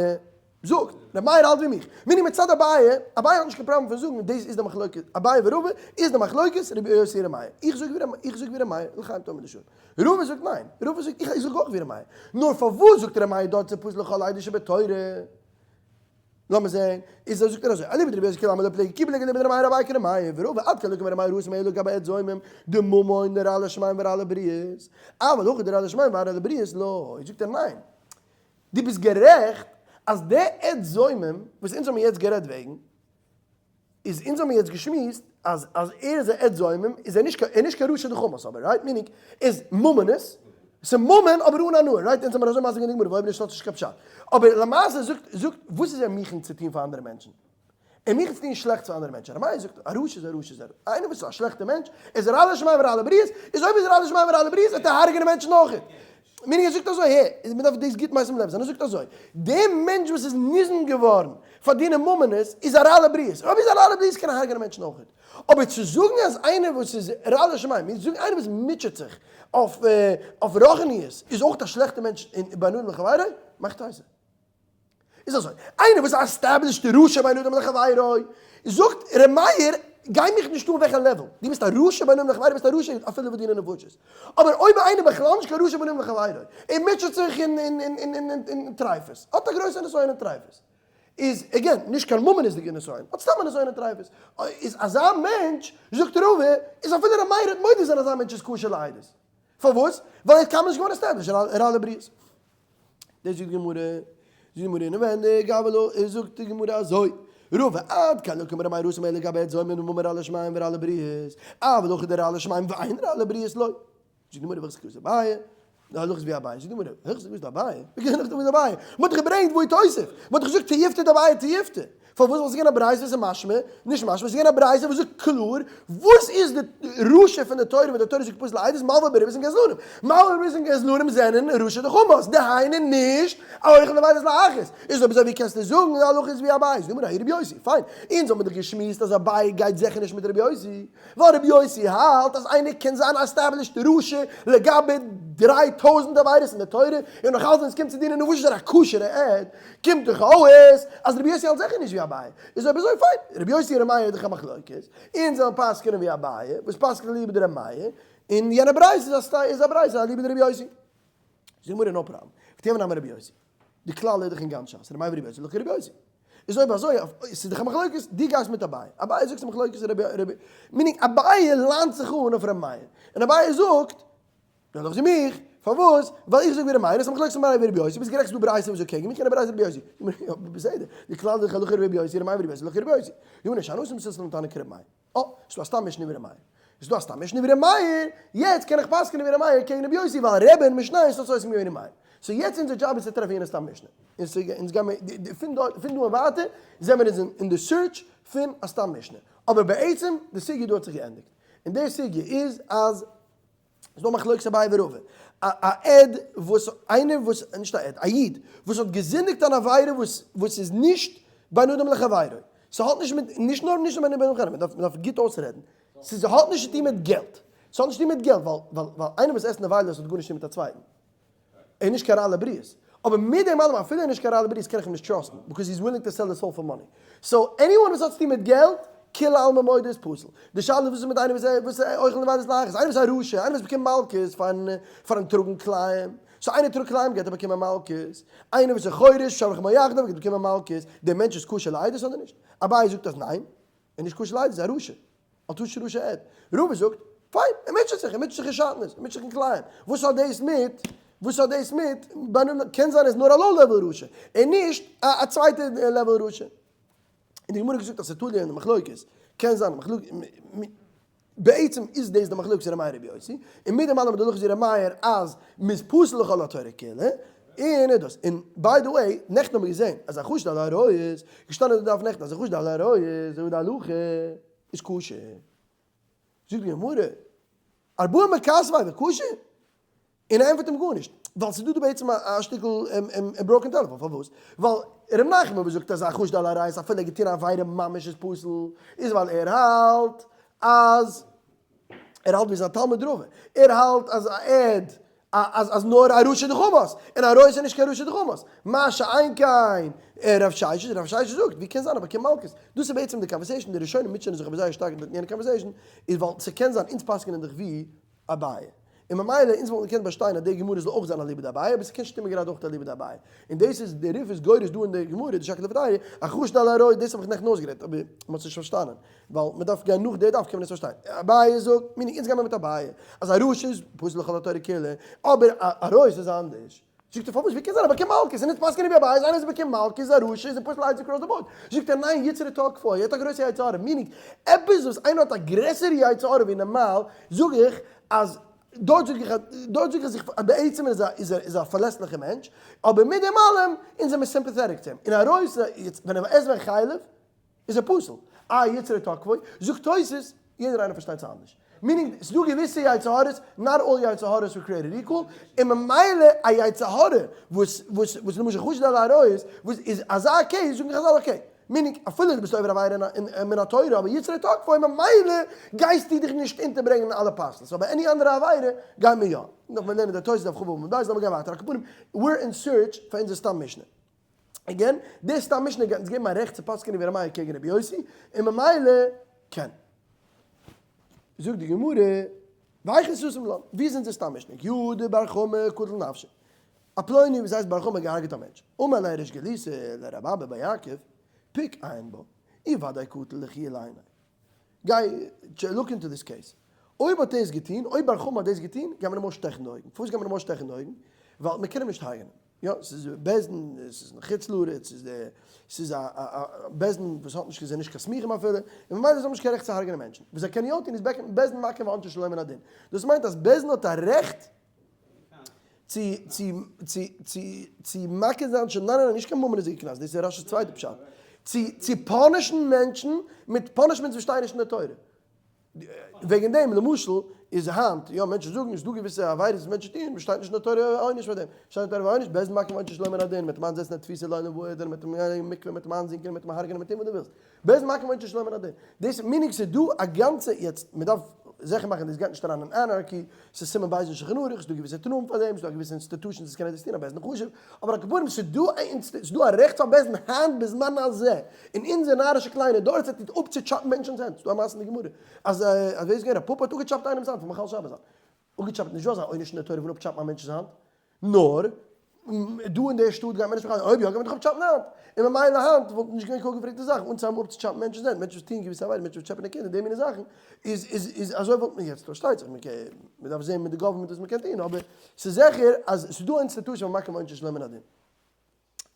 זאגט, ר' מאיר האלט ווי מיך. מיני מצד אביי, אביי האט נישט קיין פראבלעם פון זאגן דאס איז די מחלוקת, אביי ורבא איז די מחלוקת רבי יוסי ר' מאיר. איך זאג ווי איך זאג ווי ר' מאיר, לחיים תאמר לשון. רבא זאגט ניין, רבא זאגט איך זאג אויך ווי ר' מאיר. נאר פארוואס זאגט ר' מאיר דארט זה פסול לכל עדות שבתורה? לאמיר זען, איז אזוי זאגט ער אזוי, אליבא דרבי יוסי כולי עלמא לא פליגי, כי פליגי אליבא דר' מאיר אביי כר' מאיר, ורבא עד כאן לא קאמר ר' מאיר התם אלא גבי עד זומם דממון רע לשמים ורע לבריות, אבל הכא דרע לשמים ורע לבריות לא, זאגט ער ניין, דו ביסט גערעכט אז די עד זומם וואס אונז האבן יעצט גערעדט וועגן, איז אונז האבן יעצט געשמועסט אז אז ער איז א עד זומם איז ער נישט קיין ער איז נישט קיין רשע דחמס אבער right meaning איז ממונות ס'איז ממון אבער אן הנאה right אונז האבן אזוי מסביר געווען די גמרא אויב נישט האט עס נישט קיין פשט אבער למעשה זאגט זאגט וואס איז ער מוכן צו טון פאר אנדערע מענטשן ער מוכן צו טון שלעכטס פאר אנדערע מענטשן ר' מאיר זאגט א רשע איז א רשע איז א איינער וואס איז א שלעכטע מענטש איז רע לשמים ורע לבריות איז אויב איז רע לשמים ורע לבריות וועט ער הרג'נען מענטשן אויכעט meaning ער זאגט אזוי, הער, מען דארף דאס גוט משים לב זיין, ער זאגט אזוי, דער מענטש וואס איז ניזון געווארן פאר דיני ממונות איז א רע לבריות, אויב איז א רע לבריות קען ער הרג'נען מענטשן אויך. אבער צו זאגן אז איינער וואס איז רע לשמים, מיינט זאגן איינער וואס מוטשעט זיך אויף רוחניות איז אויך א שלעכטער מענטש אין בין אדם לחבירו, מאכט אויס. איז אזוי, איינער וואס איז א established רשע בין אדם לחבירו, זאגט ר' מאיר, גיי מיך נישט אן וועלכע level, דו ביסט א רשע בין אדם לחבירו, ביסט א רשע אפילו וואס דיני נפשות. אבער אויב איינער בכלל נישט קיין רשע בין אדם לחבירו, ער מוטשעט זיך אין טרייפות, האט א גרויסע נסיון אין טרייפות, איז again, נישט קיין ממונות'דיגע נסיון, האט סתם א נסיון אין טרייפות, איז אזא מענטש, זאגט רבא, איז אפילו ר' מאיר וועט מודה זיין אזא מענטש איז כשר לעדות. פארוואס? ווייל ער איז קיינמאל נישט געווארן established רע לבריות. דאס זאגט די גמרא, זאגט די גמרא אינעווענדיג, אבל לא, זאגט די גמרא אזוי, רבא עד כאן לא קאמר ר' מאיר התם אלא גבי עד זומם דממון רע לשמים ורע לבריות, אבל הכא דרע לשמים ואין רע לבריות לא. זאגט די גמרא והלכתא כוותיה דאביי, די הלכה איז ווי אביי, זאגט די גמרא, הלכתא כוותיה דאביי, ווי קען הלכתא כוותיה דאביי, מען האט דאך געברענגט והוא תוסיף, מען האט דאך געזאגט תיובתא דאביי תיובתא, פארוואס זאל עס גיין א ברייתא וואס איז משמע, נישט משמע, עס איז געווען א ברייתא וואס זאגט קלאר וואס איז די רשע פון די תורה ווען די תורה זאגט פסול לעדות מלוה בריבית און גזלנים, מלוה בריבית און גזלנים זענען רשע דחמס, דהיינו נישט א אוכל נבילות להכעיס, איז אויב אזוי ווי קענסטו זאגן די הלכה איז ווי אביי, זאגט די גמרא ההיא רבי יוסי, פיין, אונז האבן דאך געשמועסט אז אביי גייט זיכער נישט מיט רבי יוסי, ווייל רבי יוסי האלט אז איינער קען זיין א established רשע לגבי 3000 עבירות אין די תורה, און נאך אלץ ווען עס קומט צו דיני נפשות איז ער א כשר'ע עד, קומט דאך אויס אז רבי יוסי האלט זיכער נישט ווי אביי, איז אויב אזוי פיין, רבי יוסי און ר' מאיר איז דאך א מחלוקת, אונז זאלן פסק'נען ווי אביי, וואס פסק'נט אליבא דר' מאיר, און יענע ברייתא איז א ברייתא אליבא דרבי יוסי. זאגט די גמרא no problem, ותיהוי נמי רבי יוסי. די כלל איז דאך אין גאנץ שס, ר' מאיר ורבי יוסי לכרבי יוסי. איז אויב אזוי, ס'איז דאך א מחלוקת, דו גייסט מיט אביי, אביי זאגט ס'איז מחלוקת רבי רבי, meaning אביי ליינט זיך אן אויף ר' מאיר, און אביי זאגט, נאר דאך זי מיך, פארוואס? ווייל איך זאג ווי ר' מאיר, עס איז א מחלוקת ר' מאיר ורבי יוסי, ביסט גערעכט ס'איז דא ברייתא וואס זאגט קעגן מיך און א ברייתא רבי יוסי. יא, בסדר, די כלל איז דאך הלכה רבי יוסי, ר' מאיר ורבי יוסי לכרבי יוסי. יונה שאני התם סלסלן תנא כר' מאיר. אה, ס'איז דא א סתם משנה ווי ר' מאיר. איז דא א סתם משנה ווי ר' מאיר, יעצט קען איך פסק'נען ווי ר' מאיר קעגן רבי יוסי ווייל רבי אין משניות האט סותם געווען ר' מאיר. so יעצט אונזער דזשאב איז צו טרעפן יענע סתם משנה. און ס'איז אונז גיימער פון דא פון דא און ווייטער זעמער אונז אין די search פון א סתם משנה. אבער בעצם די סוגיא דא האט זיך געענדיגט. און די סוגיא איז אז. ס'איז דא מחלוקת אביי ורבא. א א עד וואס איינער וואס, נישט א עד, א איד וואס האט געזינדיגט אן עבירה וואס וואס איז נישט בין אדם לחבירו. ס'האט נישט מיט, נישט נאר נישט בין אדם לחבירו, מ'דארף מ'דארף גוט אויסרעדן. ס'איז האט נישט צו טון מיט געלט. ס'האט נישט צו טון מיט געלט ווייל ווייל ווייל איינער וואס עסט נבילות האט גארנישט צו טון מיט א צווייטן. ער איז נישט קיין רע לבריות. אבער מיט דעם אלעם אפילו ער איז נישט קיין רע לבריות קען איך אים נישט trust ן because he is willing to sell his soul for money. so anyone וואס האט צוטון מיט געלט, כולי עלמא מודה איז פסול. די שאלה איז וואס איז מיט איינער וואס איז אוכל נבילות להכעיס, איינער וואס איז א רשע, איינער וואס באקומט מלקות פארן פארן טראגן כלאים, so איינער טראגט כלאים גייט ער באקומען מלקות, איינער וואס איז חורש שובך מועכדיו גייט באקומען מלקות, דער מענטש איז כשר לעדות אדער נישט? אביי זאגט אז ניין, ער איז נישט כשר לעדות, ער איז א רשע. אל תשי רשע עד. רבא זאגט, פיין, ער מוטשעט זיך, ער מוטשעט זיך אין שעטנז, ער מוטשעט זיך אין כלאים. וואס האט דאס מיט, וואס האט דאס מיט, קען זיין ער איז נאר א low level רשע, און נישט א צווייטע level רשע. און די גמרא האט געזאגט אז ס'איז תלוי אין די מחלוקת, קען זיין די מחלוקת, בעצם איז דאס די מחלוקת ר' מאיר רבי יוסי, און מיט דעם אלעם איז די הלכה ווי ר' מאיר אז מ'איז פסול לכל התורה כולה, און דאס, און by the way, נעכטן האבן מיר געזען אז החשוד על העריות, געשטאנען אין די דף נעכטן אז החשוד על העריות, זאגט די הלכה, איז כשר. זאגט די גמרא, ארבעה מכתבי וכשר? און ער ענטפערט אים גארנישט, ווייל ס'איז דא דא בעצם א שטיקל broken telephone, פארוואס? ווייל ר' נחמן וואס זאגט אז החשוד על העריות אפילו ער האט געטון א עבירה ממש איז פסול, איז ווייל ער האלט אז ער האלט ווי זיין תלמיד רבא, ער האלט אז א עד אז אז נאר א רשע דחמס, און א רויז איז נישט קיין רשע דחמס, מה שאין כן רב ששת, רב ששת זאגט ווי קען זיין אז באקומט מלקות, דאס איז בעצם די conversation, די ראשונים מוטשענען זיך אבער זייער שטארק אין יענע conversation, איז ווייל ס'קען זיין אונז פסק'נען דאך ווי אביי. און ממילא אונז וואלטן געקענט באשטיין אז די גמרא זאל אויך זיין אליבא דאביי, אבער ס'קען שטימען גראדע אויך אליבא דאביי. און דאס איז, די ריף איז גורס דא אין די גמרא, די שקלא וטריא, החשוד על העריות, דאס האב איך נעכטן אויסגערעדט, אבער מ'האט עס נישט פארשטאנען. ווייל מ'דארף גיין נאך די דף קען מען עס פארשטיין. אביי זאגט, meaning אונז גיימער מיט אביי, אז א רשע איז פסול לכל התורה כולה, אבער א עריות איז אנדערש. זאגט ער פארוואס ווי קען זיין ער באקומט מלקות און אונז פסק'ענען ווי אביי אז איינער וואס באקומט מלקות איז א רשע איז ער פסול לעדות across the board זאגט ער ניין יצרו תקפו ער האט א גרויסע יצר הרע meaning עפעס וואס איינער האט א גרעסערע יצר הרע ווי נארמאל זאג איך אז דארט זאג איך דארט זאג איך אז איך בעצם איז ער איז ער איז א פארלעסליכע מענטש אבער מיט דעם אלעם אונז זעמיר sympathetic צו אים און ארויס ווען ער עסט ווען חלב איז ער פסול. איי יצרו תקפו? זאגט תוס', יעדער איינער פארשטייט עס אנדערש. meaning, ס'איז דא געוויסע יצר הרע'ס, not all יצר הרע'ס were created equal, און ממילא א יצר הרע וואס וואס וואס למשל חשוד על העריות, וואס איז אזא case, זאגן חזל okay. meaning, אפילו דו ביסט עובר עבירה אין מן התורה, אבער יצרו תקפו, ממילא גייסטו דיך נישט אונטערברענגען אין אלע פסלות. אבער any אנדערע עבירה גייט מען יא. נאך מען לערנען די תוס' דף כ"ו עמוד ב', לאמיר גיין ווייטער. על כל פנים, we're in search פאר אונזער סתם משנה. Again, די סתם משנה גייט אונז געבן א רעכט צו פסק'ענען ווי ר' מאיר קעגן רבי יוסי, און ממילא קען. זאגט די גמרא, והיכן סתם לן, ווי איז אונזער סתם משנה? כי הא דבר חמא קטל נפשיה. א פלוני וואס הייסט בר חמא געהארגעט א מענטש. אמר ליה ריש גלותא לרב אבא בר יעקב, פוק עיין בה, אי ודאי קטל לכו לעיני. גיי look into this case. אויב האט ער עס געטון, אויב בר חמא האט דאס געטון, גייט מען אים אויסשטעכן די אויגן. פארוואס גייט מען אים אויסשטעכן די אויגן? ווייל מען קען אים נישט הרג'נען. יא, ס'איז בית דין, ס'איז אין חוץ לארץ, ס'איז די, ס'איז א א בית דין וואס האט נישט, זיי נישט קיין סמיכים אפילו, און ממילא זיי האבן נישט קיין רעכט צו הרג'נען מענטשן. וואס זיי קענען יא טון איז בית דין מכים ועונשו שלא מן הדין. דאס מיינט אז בית דין האט א רעכט צו צו צו צו צו מכה זיין ש ניין ניין נישט קיין ממון'דיגע קנס, דאס איז רש"י'ס צווייטע פשט. צו צו punish ן מענטשן מיט punishments וואס שטייען נישט אין די תורה. וועגן דעם למשל איז היינט, יא מענטשן זאגן ס'איז דא געוויסע עבירות וואס מענטשן טוען וואס שטייט נישט אין די תורה עונש פאר דעם, שטייט אין תורה עונש, בית דין מכים ועונשו שלא מן הדין, מיט אים איינזעצן אין תפיסה לעולם ועד, מיט אים גיין אין מקווה, מיט אים איינזינקען, מיט אים הרג'נען, מיט טון וואס דו ווילסט. בית דין מכים ועונשו שלא מן הדין. דאס meaning ס'איז דא א גאנצע, יעצט מ'דארף זיכער מאכן דאס גייט נישט אריין אין anarchy, ס'איז סימן ב' אין שולחן ערוך, ס'איז דא געוויסע תנאים פאר דעם, ס'איז דא א געוויסע institutions וואס קענען דאס טון, א בית דין חשוב, אבער על כל פנים ס'איז דא א אינסטי, ס'איז דא א רעכט פאר בית דין היינט בזמן הזה, אין אונזער נארישע קליינע דור צו טוט אפצוטשאפן מענטשענס הענט, ס'איז דא א מעשה אין די גמרא אז אז ווער איז געווען רב פפא האט אפגעטשאפט איינעמס האנט פון מחלל שבת זיין, אפגעטשאפט נישט דא אזא עונש אין די תורה פון אפטשאפן א מענטש'ס האנט, נאר דא אין די שטאט גייט מען נישט מחלל, אויב יא גייט מען דאך אפטשאפן די האנט, און ממילא היינט וואלט נישט געווען קיין אפגעפרעגטע זאך אנצוהייבן אפצוטשאפן מענטשענס הענט, מענטשן וואס טוען געוויסע עבירות, מענטשן וואס טשעפענען קינדער, די מיני זאכן, איז איז איז אזוי וואלט מען יעצט, פארשטייט זיך מען קען, מען דארף זען מיט די government וואס מען קען טון, אבער ס'איז זיכער אז ס'איז דא א institution פון מכים ועונשו שלא מן הדין.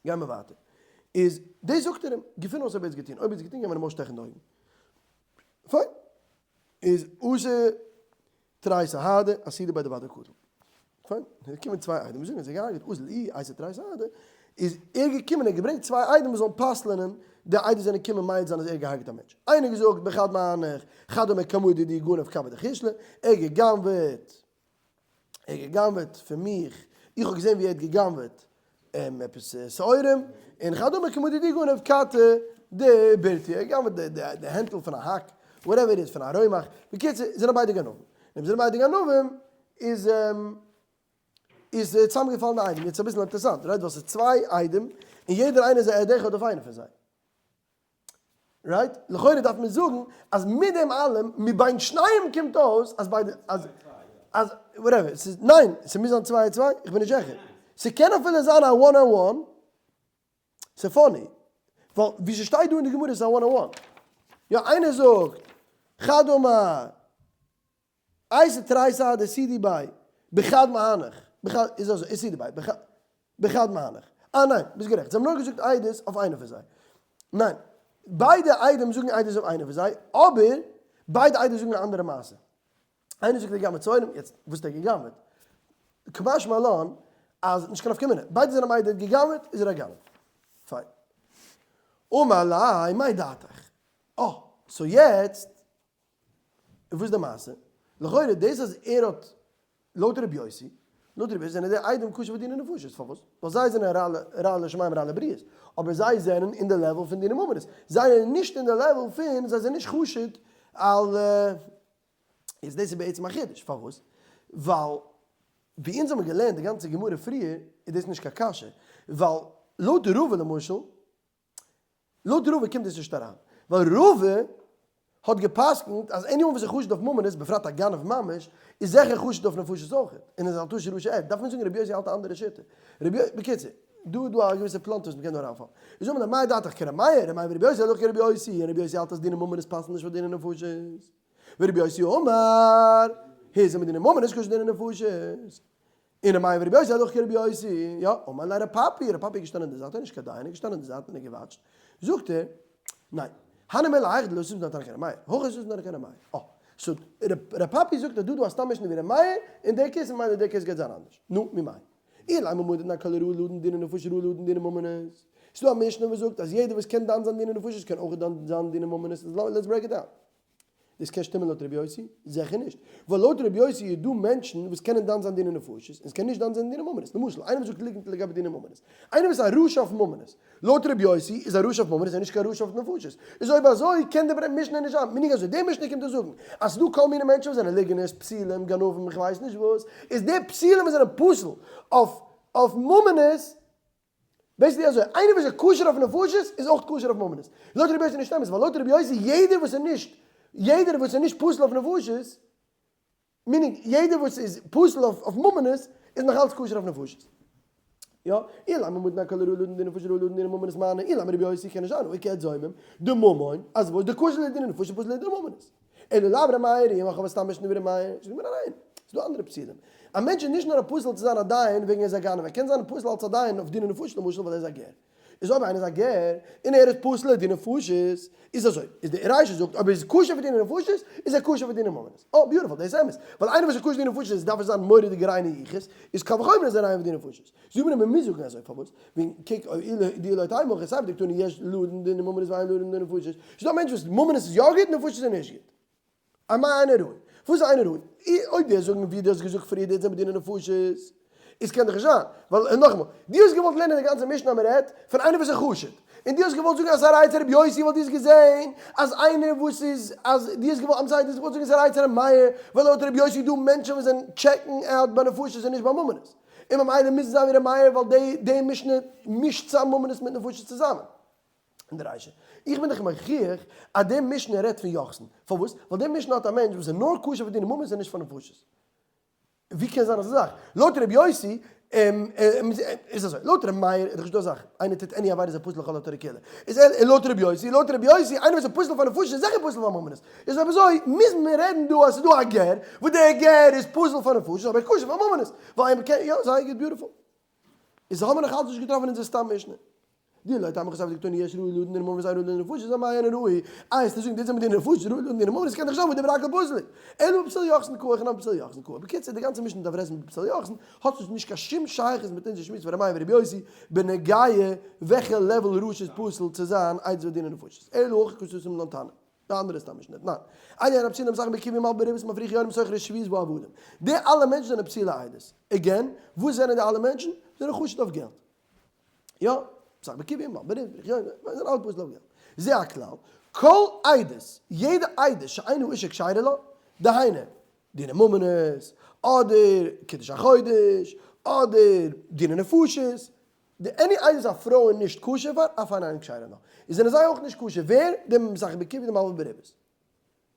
גייען מיר ווייטער. איז דאס זאגט ער אים, געפין אויס אויב ער האט עס געטון, אויב ער האט עס געטון גייט מען אים אויסשטעכן די אויגן. פיין. איז אתו תרי סהדי אסהידו ביה דודאי קטיל. פיין. איז געקומען צוויי עדים זאגן אז ער האט געהארגעט אזל איהו אייתי תרי סהדי. איז ער געקומען ער האט געברענגט צוויי עדים וואס זאלן פסל'ענען די עדות זענען געקומען מעיד זיין אז ער האט געהארגעט א מענטש. איינער האט געזאגט בחד מהנך חד אמר קמאי דידי גנב קבא דחישלא, ער האט גע'גנב'עט ער האט גע'גנב'עט פון מיך, איך האב געזען ווי ער האט גע'גנב'עט עפעס שעורים, און חד אמר קמאי דידי גנב קתא דבירתא, ער האט גע'גנב'עט די הענטל פון א האק, whatever it is, פון א רומח, בקיצור, זענען ביידע גנבים. און זענען ביידע גנבים, איז איז צוזאמגעפאלן די עדים, יעצט אביסל אינטערעסאנט, right, ווייל ס'איז צוויי עדים, און יעדער איינער איז א עד אחד אויף איינער פון זיי. Right? לכאורה דארף מען זאגן אז מיט דעם אלעם, מבין שניים קומט אויס אז ביידע, אז, אז, whatever, ס'איז, ניין, ס'מוז זיין צוויי צוויי, איך בין נישט זיכער. ס'קען אפילו זיין א one on one, ס'איז funny, ווייל ווי ס'שטייט דא אין די גמרא איז עס א one on one. יא, איינער זאגט, חד אמר. אייתי תרי סהדי אסהידו ביה בחד מהנך, בחד, איז אזוי, אסהידו ביה, בחד מהנך. אה ניין, ביסט גערעכט, זיי האבן נאר געזאגט עדות אויף איינע פון זיי. ניין, ביידע עדים זאגן עדות אויף איינע פון זיי, אבער ביידע עדות זאגן א אנדערע מעשה. איינער זאגט ער גע'גנב'עט צאנים, יעצט וואס האט ער גע'גנב'עט? קא משמע לן אז נישט קיין נפקא מינה, ביידע זענען מודה ער האט גע'גנב'עט איז ער א גנב. פיין. אמר ליה מאי דעתך? אה, so יעצט וואס איז די מעשה? לכאורה דאס אז ער האט לויט רבי יוסי, לויט רבי יוסי זענען די עדים כשר פאר דיני נפשות, פארוואס? ווייל זיי זענען רע לשמים רע לבריות, אבער זיי זענען אין די level פון דיני ממונות, זיי זענען נישט אין די level פון, זיי זענען נישט חשוד על, איז דאס איז בעצם א חידוש, פארוואס? ווייל ווי אונז האבן געלערנט די גאנצע גמרא פריער איז דאס נישט קיין קשיא, ווייל לויט רבא למשל, לויט רבא קומט דאס נישט אריין, ווייל רבא האט גע'פסק'נט אז anyone וואס איז חשוד אויף ממונות, בפרט א גנב ממש, איז זיכער חשוד אויף נפשות אויך, און איז אל תשי רשע עד, דארף מען זאגן רבי יוסי האלט א אנדערע שיטה. רבי יוסי, בקיצור, דא איז דא א געוויסע פלאנטער וואס מ'קען דא אריינפאלן. איז אמר ליה מאי דעתך כר' מאיר, ר' מאיר ורבי יוסי הלכה כרבי יוסי, און רבי יוסי האלט אז דיני ממונות פאסן נישט פאר דיני נפשות. ורבי יוסי אמר, הזהיר מדיני ממונות כשר דיני נפשות. און ר' מאיר ורבי יוסי הלכה כרבי יוסי, יא, אמר ליה ר' פפי, ר' פפי איז געשטאנען אין די זייט, ער איז נישט קיין דיין, ער איז געשטאנען אין די זייט און ער האט געוואטשט, זאגט ער, ניין, הני מילי היכא דלא סתים תנא כר' מאיר, הכא סתים תנא כר' מאיר, אה, so ר' פפי זאגט אז דא דא א סתם משנה ווי ר' מאיר, און דער case ממילא דער case גייט זיין אנדערש, נו, ממאי? אילימא מודה דתנן כל הראוי לדון דיני נפשות ראוי לדון דיני ממונות, ס'דא א משנה וואס זאגט אז יעדער וואס קען דן זיין דיני נפשות קען אויך דן זיין דיני ממונות, let's break it down. דאס קען שטימען לויט רבי יוסי? זיכער נישט. ווייל לויט רבי יוסי איז דא מענטשן וואס קענען דן זיין דיני נפשות און ס'קען נישט דן זיין דיני ממונות. למשל, איינער וואס זאגט ליגנט לגבי דיני ממונות. איינער וואס איז א רשע אויף ממונות. לויט רבי יוסי איז א רשע אויף ממונות און נישט קיין רשע אויף נפשות. איז אויב אזוי קען די משנה נישט זיין. meaning אזוי, די משנה קומט דא זאגן אז ס'דא כל מיני מענטשן וואס זענען ליגנערס, פסילים, גנבים, כ'ווייס נישט וואס. איז די פסילים וואס זענען פסול אויף ממונות basically אזוי, איינער וואס איז כשר אויף נפשות איז אויך כשר אויף ממונות. לויט רבי יוסי נישט אמת, ווייל לויט רבי יוסי יעדער וואס איז נישט, יעדער וואס איז נישט פסול אויף נפשות, meaning יעדער וואס איז פסול אויף ממונות איז נאך אלץ כשר אויף נפשות. יא, אילימא מודה כל הראוי לדון דיני נפשות ראוי לדון דיני ממונות מני, אילימא רבי יוסי קען נישט זיין, הא איכא עד זומם, דממון, אז וואס, דכשר לדיני נפשות פסול לדיני ממונות. אלא לאו ר' מאיר היא, איך האב סתם משנה ווי ר' מאיר, זאגט מיר אריין, ס'איז דא אנדערע פסולים. א מענטש איז נישט נאר א פסול צו זיין א דיין וועגן ער איז א גנב, ער קען זיין פסול אלס א דיין אויף דיני נפשות למשל ווייל ער איז א גר. איז אויב איינער איז א גר און ער איז פסול לדיני נפשות, איז אזוי, איז די רישא זאגט אויב ער איז כשר פאר דיני נפשות, איז ער כשר פאר דיני ממונות. אה, beautiful, דאס איז אמת. ווייל איינער וואס איז כשר דיני נפשות דארף ער זיין מורא'דיג ריינע יחוס, איז קל וחומר אז ער ריין פאר דיני נפשות. זאג מיר מען מוז זאגן אזוי פארוואס? ווען קוק אויב אילו די לא תימא הכי סייווי דקתני יש לדון דיני ממונות ואין לדון דיני נפשות, ס'איז דא א מענטש וואס ממונות איז יא גוט נפשות איז נישט גוט. אמאי אינו ראוי? וואס איז אינו ראוי? אויב דו וועסט זאגן ווי דו האסט געזאגט פריער די זענען דיני נפשות איז קען דאך נישט זיין ווייל נאכאמאל דו האסט געוואלט לערנען די גאנצע משנה אז מען רעדט פון איינער וואס איז חשוד און דו האסט געוואלט זאגן אז ס'איז א ראיה צו רבי יוסי ווייל דו האסט געזען אז איינער וואס איז אז דו האסט געוואלט I'm sorry דו האסט געוואלט זאגן ס'איז א ראיה צו רבי מאיר ווייל לויט רבי יוסי איז דא מענטשן וואס זענען check ן out ביי נפשות און נישט ביי ממונות. און ממילא מוז עס זיין ווי ר' מאיר ווייל די די משנה מישט צאם ממונות מיט נפשות צוזאמען. אין די רישא. איך בין דיך מוכיח אז די משנה רעדט פון יוחסין. פארוואס? ווייל די משנה האט א מענטש וואס איז נאר כשר פאר דיני ממונות און נישט פאר נפשות. ווי קען זיין אזא זאך? לויט ר' יוסי איז אזוי, לויט ר' מאיר איז דאך נישט דא א זאך, איינער טוט any עבירה איז ער פסול לכל התורה כולה. איז ער לויט ר' יוסי, לויט ר' יוסי איינער וואס איז פסול פאר נפשות איז זיכער פסול פאר ממונות. איז אויב אזוי מוז מען רעדן דא אז ס'איז דא א גר וואס דער גר איז פסול פאר נפשות אבער כשר פאר ממונות, ווייל מ'קען יא זייער גוט beautiful. איז האמיר נאך אלץ נישט געטראפן אונזער סתם משנה. דאי לא תימא הכי סיפא דקתני יש ראוי לדון דיני ממונות ואין ראוי לדון נפשות אמאי אינו ראוי איי עס צו זאגן די זעלבע דיני נפשות ראוי לדון דיני ממונות קען דאך זיין וואס דברי הכל פסול אלא בפסול יוחסין קאי הכי נמי בפסול יוחסין קאי בקיצור די גאנצע משנה דארף רעדן בפסול יוחסין האט עס נישט קיין שום שייכות מיט אונזער שמועס פון ר' מאיר ור' יוסי בנוגע וועלכע level רשע איז פסול צו זיין עדות בדיני נפשות אלא הכי קא סתים לן תנא. די אנדערע סתם משנה ניין. אלו הן הפסולים המשחקין בקוביא ומלוין בריבית מפריחי יונים שוכרי שבות ועבדים. די אלע מענטשן זענען פסולי עדות. again, וואס זענען די אלע מענטשן? זענען חשוד אויף געלט. יא, משחק בקוביא מלוה בריבית מפריחי יונים, זיי זענען אלע פסול אויף געלט. זה הכלל, כל עדות, יעדע עדות שאין האשה כשרה לה, דהיינו, דיני ממונות, אדער קידוש החודש, אדער דיני נפשות, די any עדות א פרוי איז נישט כשר פאר, אף הן אינן כשרה לה. איז זענען זיי אויך נישט כשר, ווער? די משחק בקוביא די מלוה בריבית.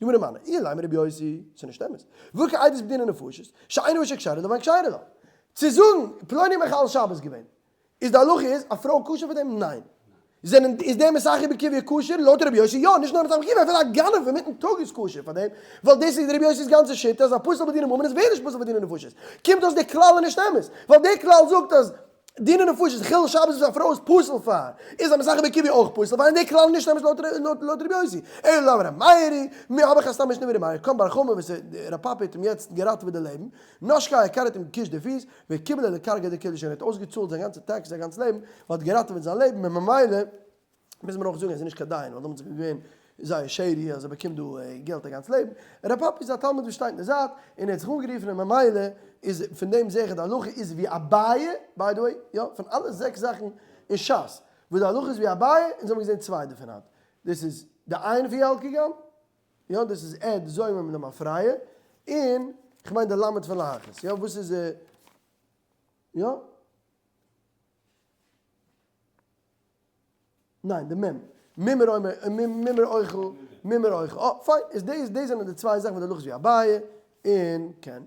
די גמרא מני, אילימא רבי יוסי, ס'איז נישט אמת. והא איכא עדות בדיני נפשות, שאין האשה כשרה לה ואין כשרה לה. צו זאגן, פלוני איז מחלל שבת געווען, איז די הלכה איז, א פרוי כשר פאר דעם? ניין. זענען, איז דער משחק בקוביא כשר? לויט רבי יוסי יא, נישט נאר משחק בקוביא, אפילו א גנב אינמיטן טאג איז כשר פאר דעם, ווייל דאס איז רבי יוסי'ס גאנצע שיטה אז א פסול בדיני ממונות ווערט נישט פסול בדיני נפשות. קומט אויס די כלל איז נישט אמת, ווייל די כלל זאגט אז. דיני נפשות, חילול שבת וואס א פרוי איז פסול פאר, איז א מסחר בקיבי אויך פסול פאר, און די כלל איז נישט אמת לויט רבי יוסי. אלא לאו ר' מאיר היא, מיר האב איך א סתם משנה ווי ר' מאיר, קם בר חמא וואס ר' פפי האט אים יעצט געראטעוועט די לעבן, נשקיה היקר האט אים געקושט די פיס, וקיבלה לקרגא דקודשא און ער האט אויסגעצאלט זיין גאנצע tax זיין גאנץ לעבן, ווייל האט געראטעוועט זיין לעבן, און ממילא מוז מען אויך זאגן אז ער איז נישט קיין דיין, ווייל דעמאלטס איז געווען זייער shady אז ער באקומט דא געלט א גאנץ לעבן. ר' פפי איז א תלמיד וואס שטייט אין די זייט, און ער האט זיך אנגערופן און ממילא איז פון דעם זעה איך די הלכה איז ווי אביי, by the way, יא, פון אלע זעקס זאכן אין שס וואס די הלכה איז ווי אביי, אונז האבן געזען צוויי דערפון היינט, דאס איז די עין פון ילקי גם, יא, דאס איז עד זומם למפרע, און כ'מיין די למד פון להכעיס, יא, וואס איז יא? ניין, די מ'. מומר אומר, מומר אוכל, מומר אוכל. אה, פיין. איז דאס, דאס זענען די צוויי זאכן וואס די הלכה איז ווי אביי, און כן.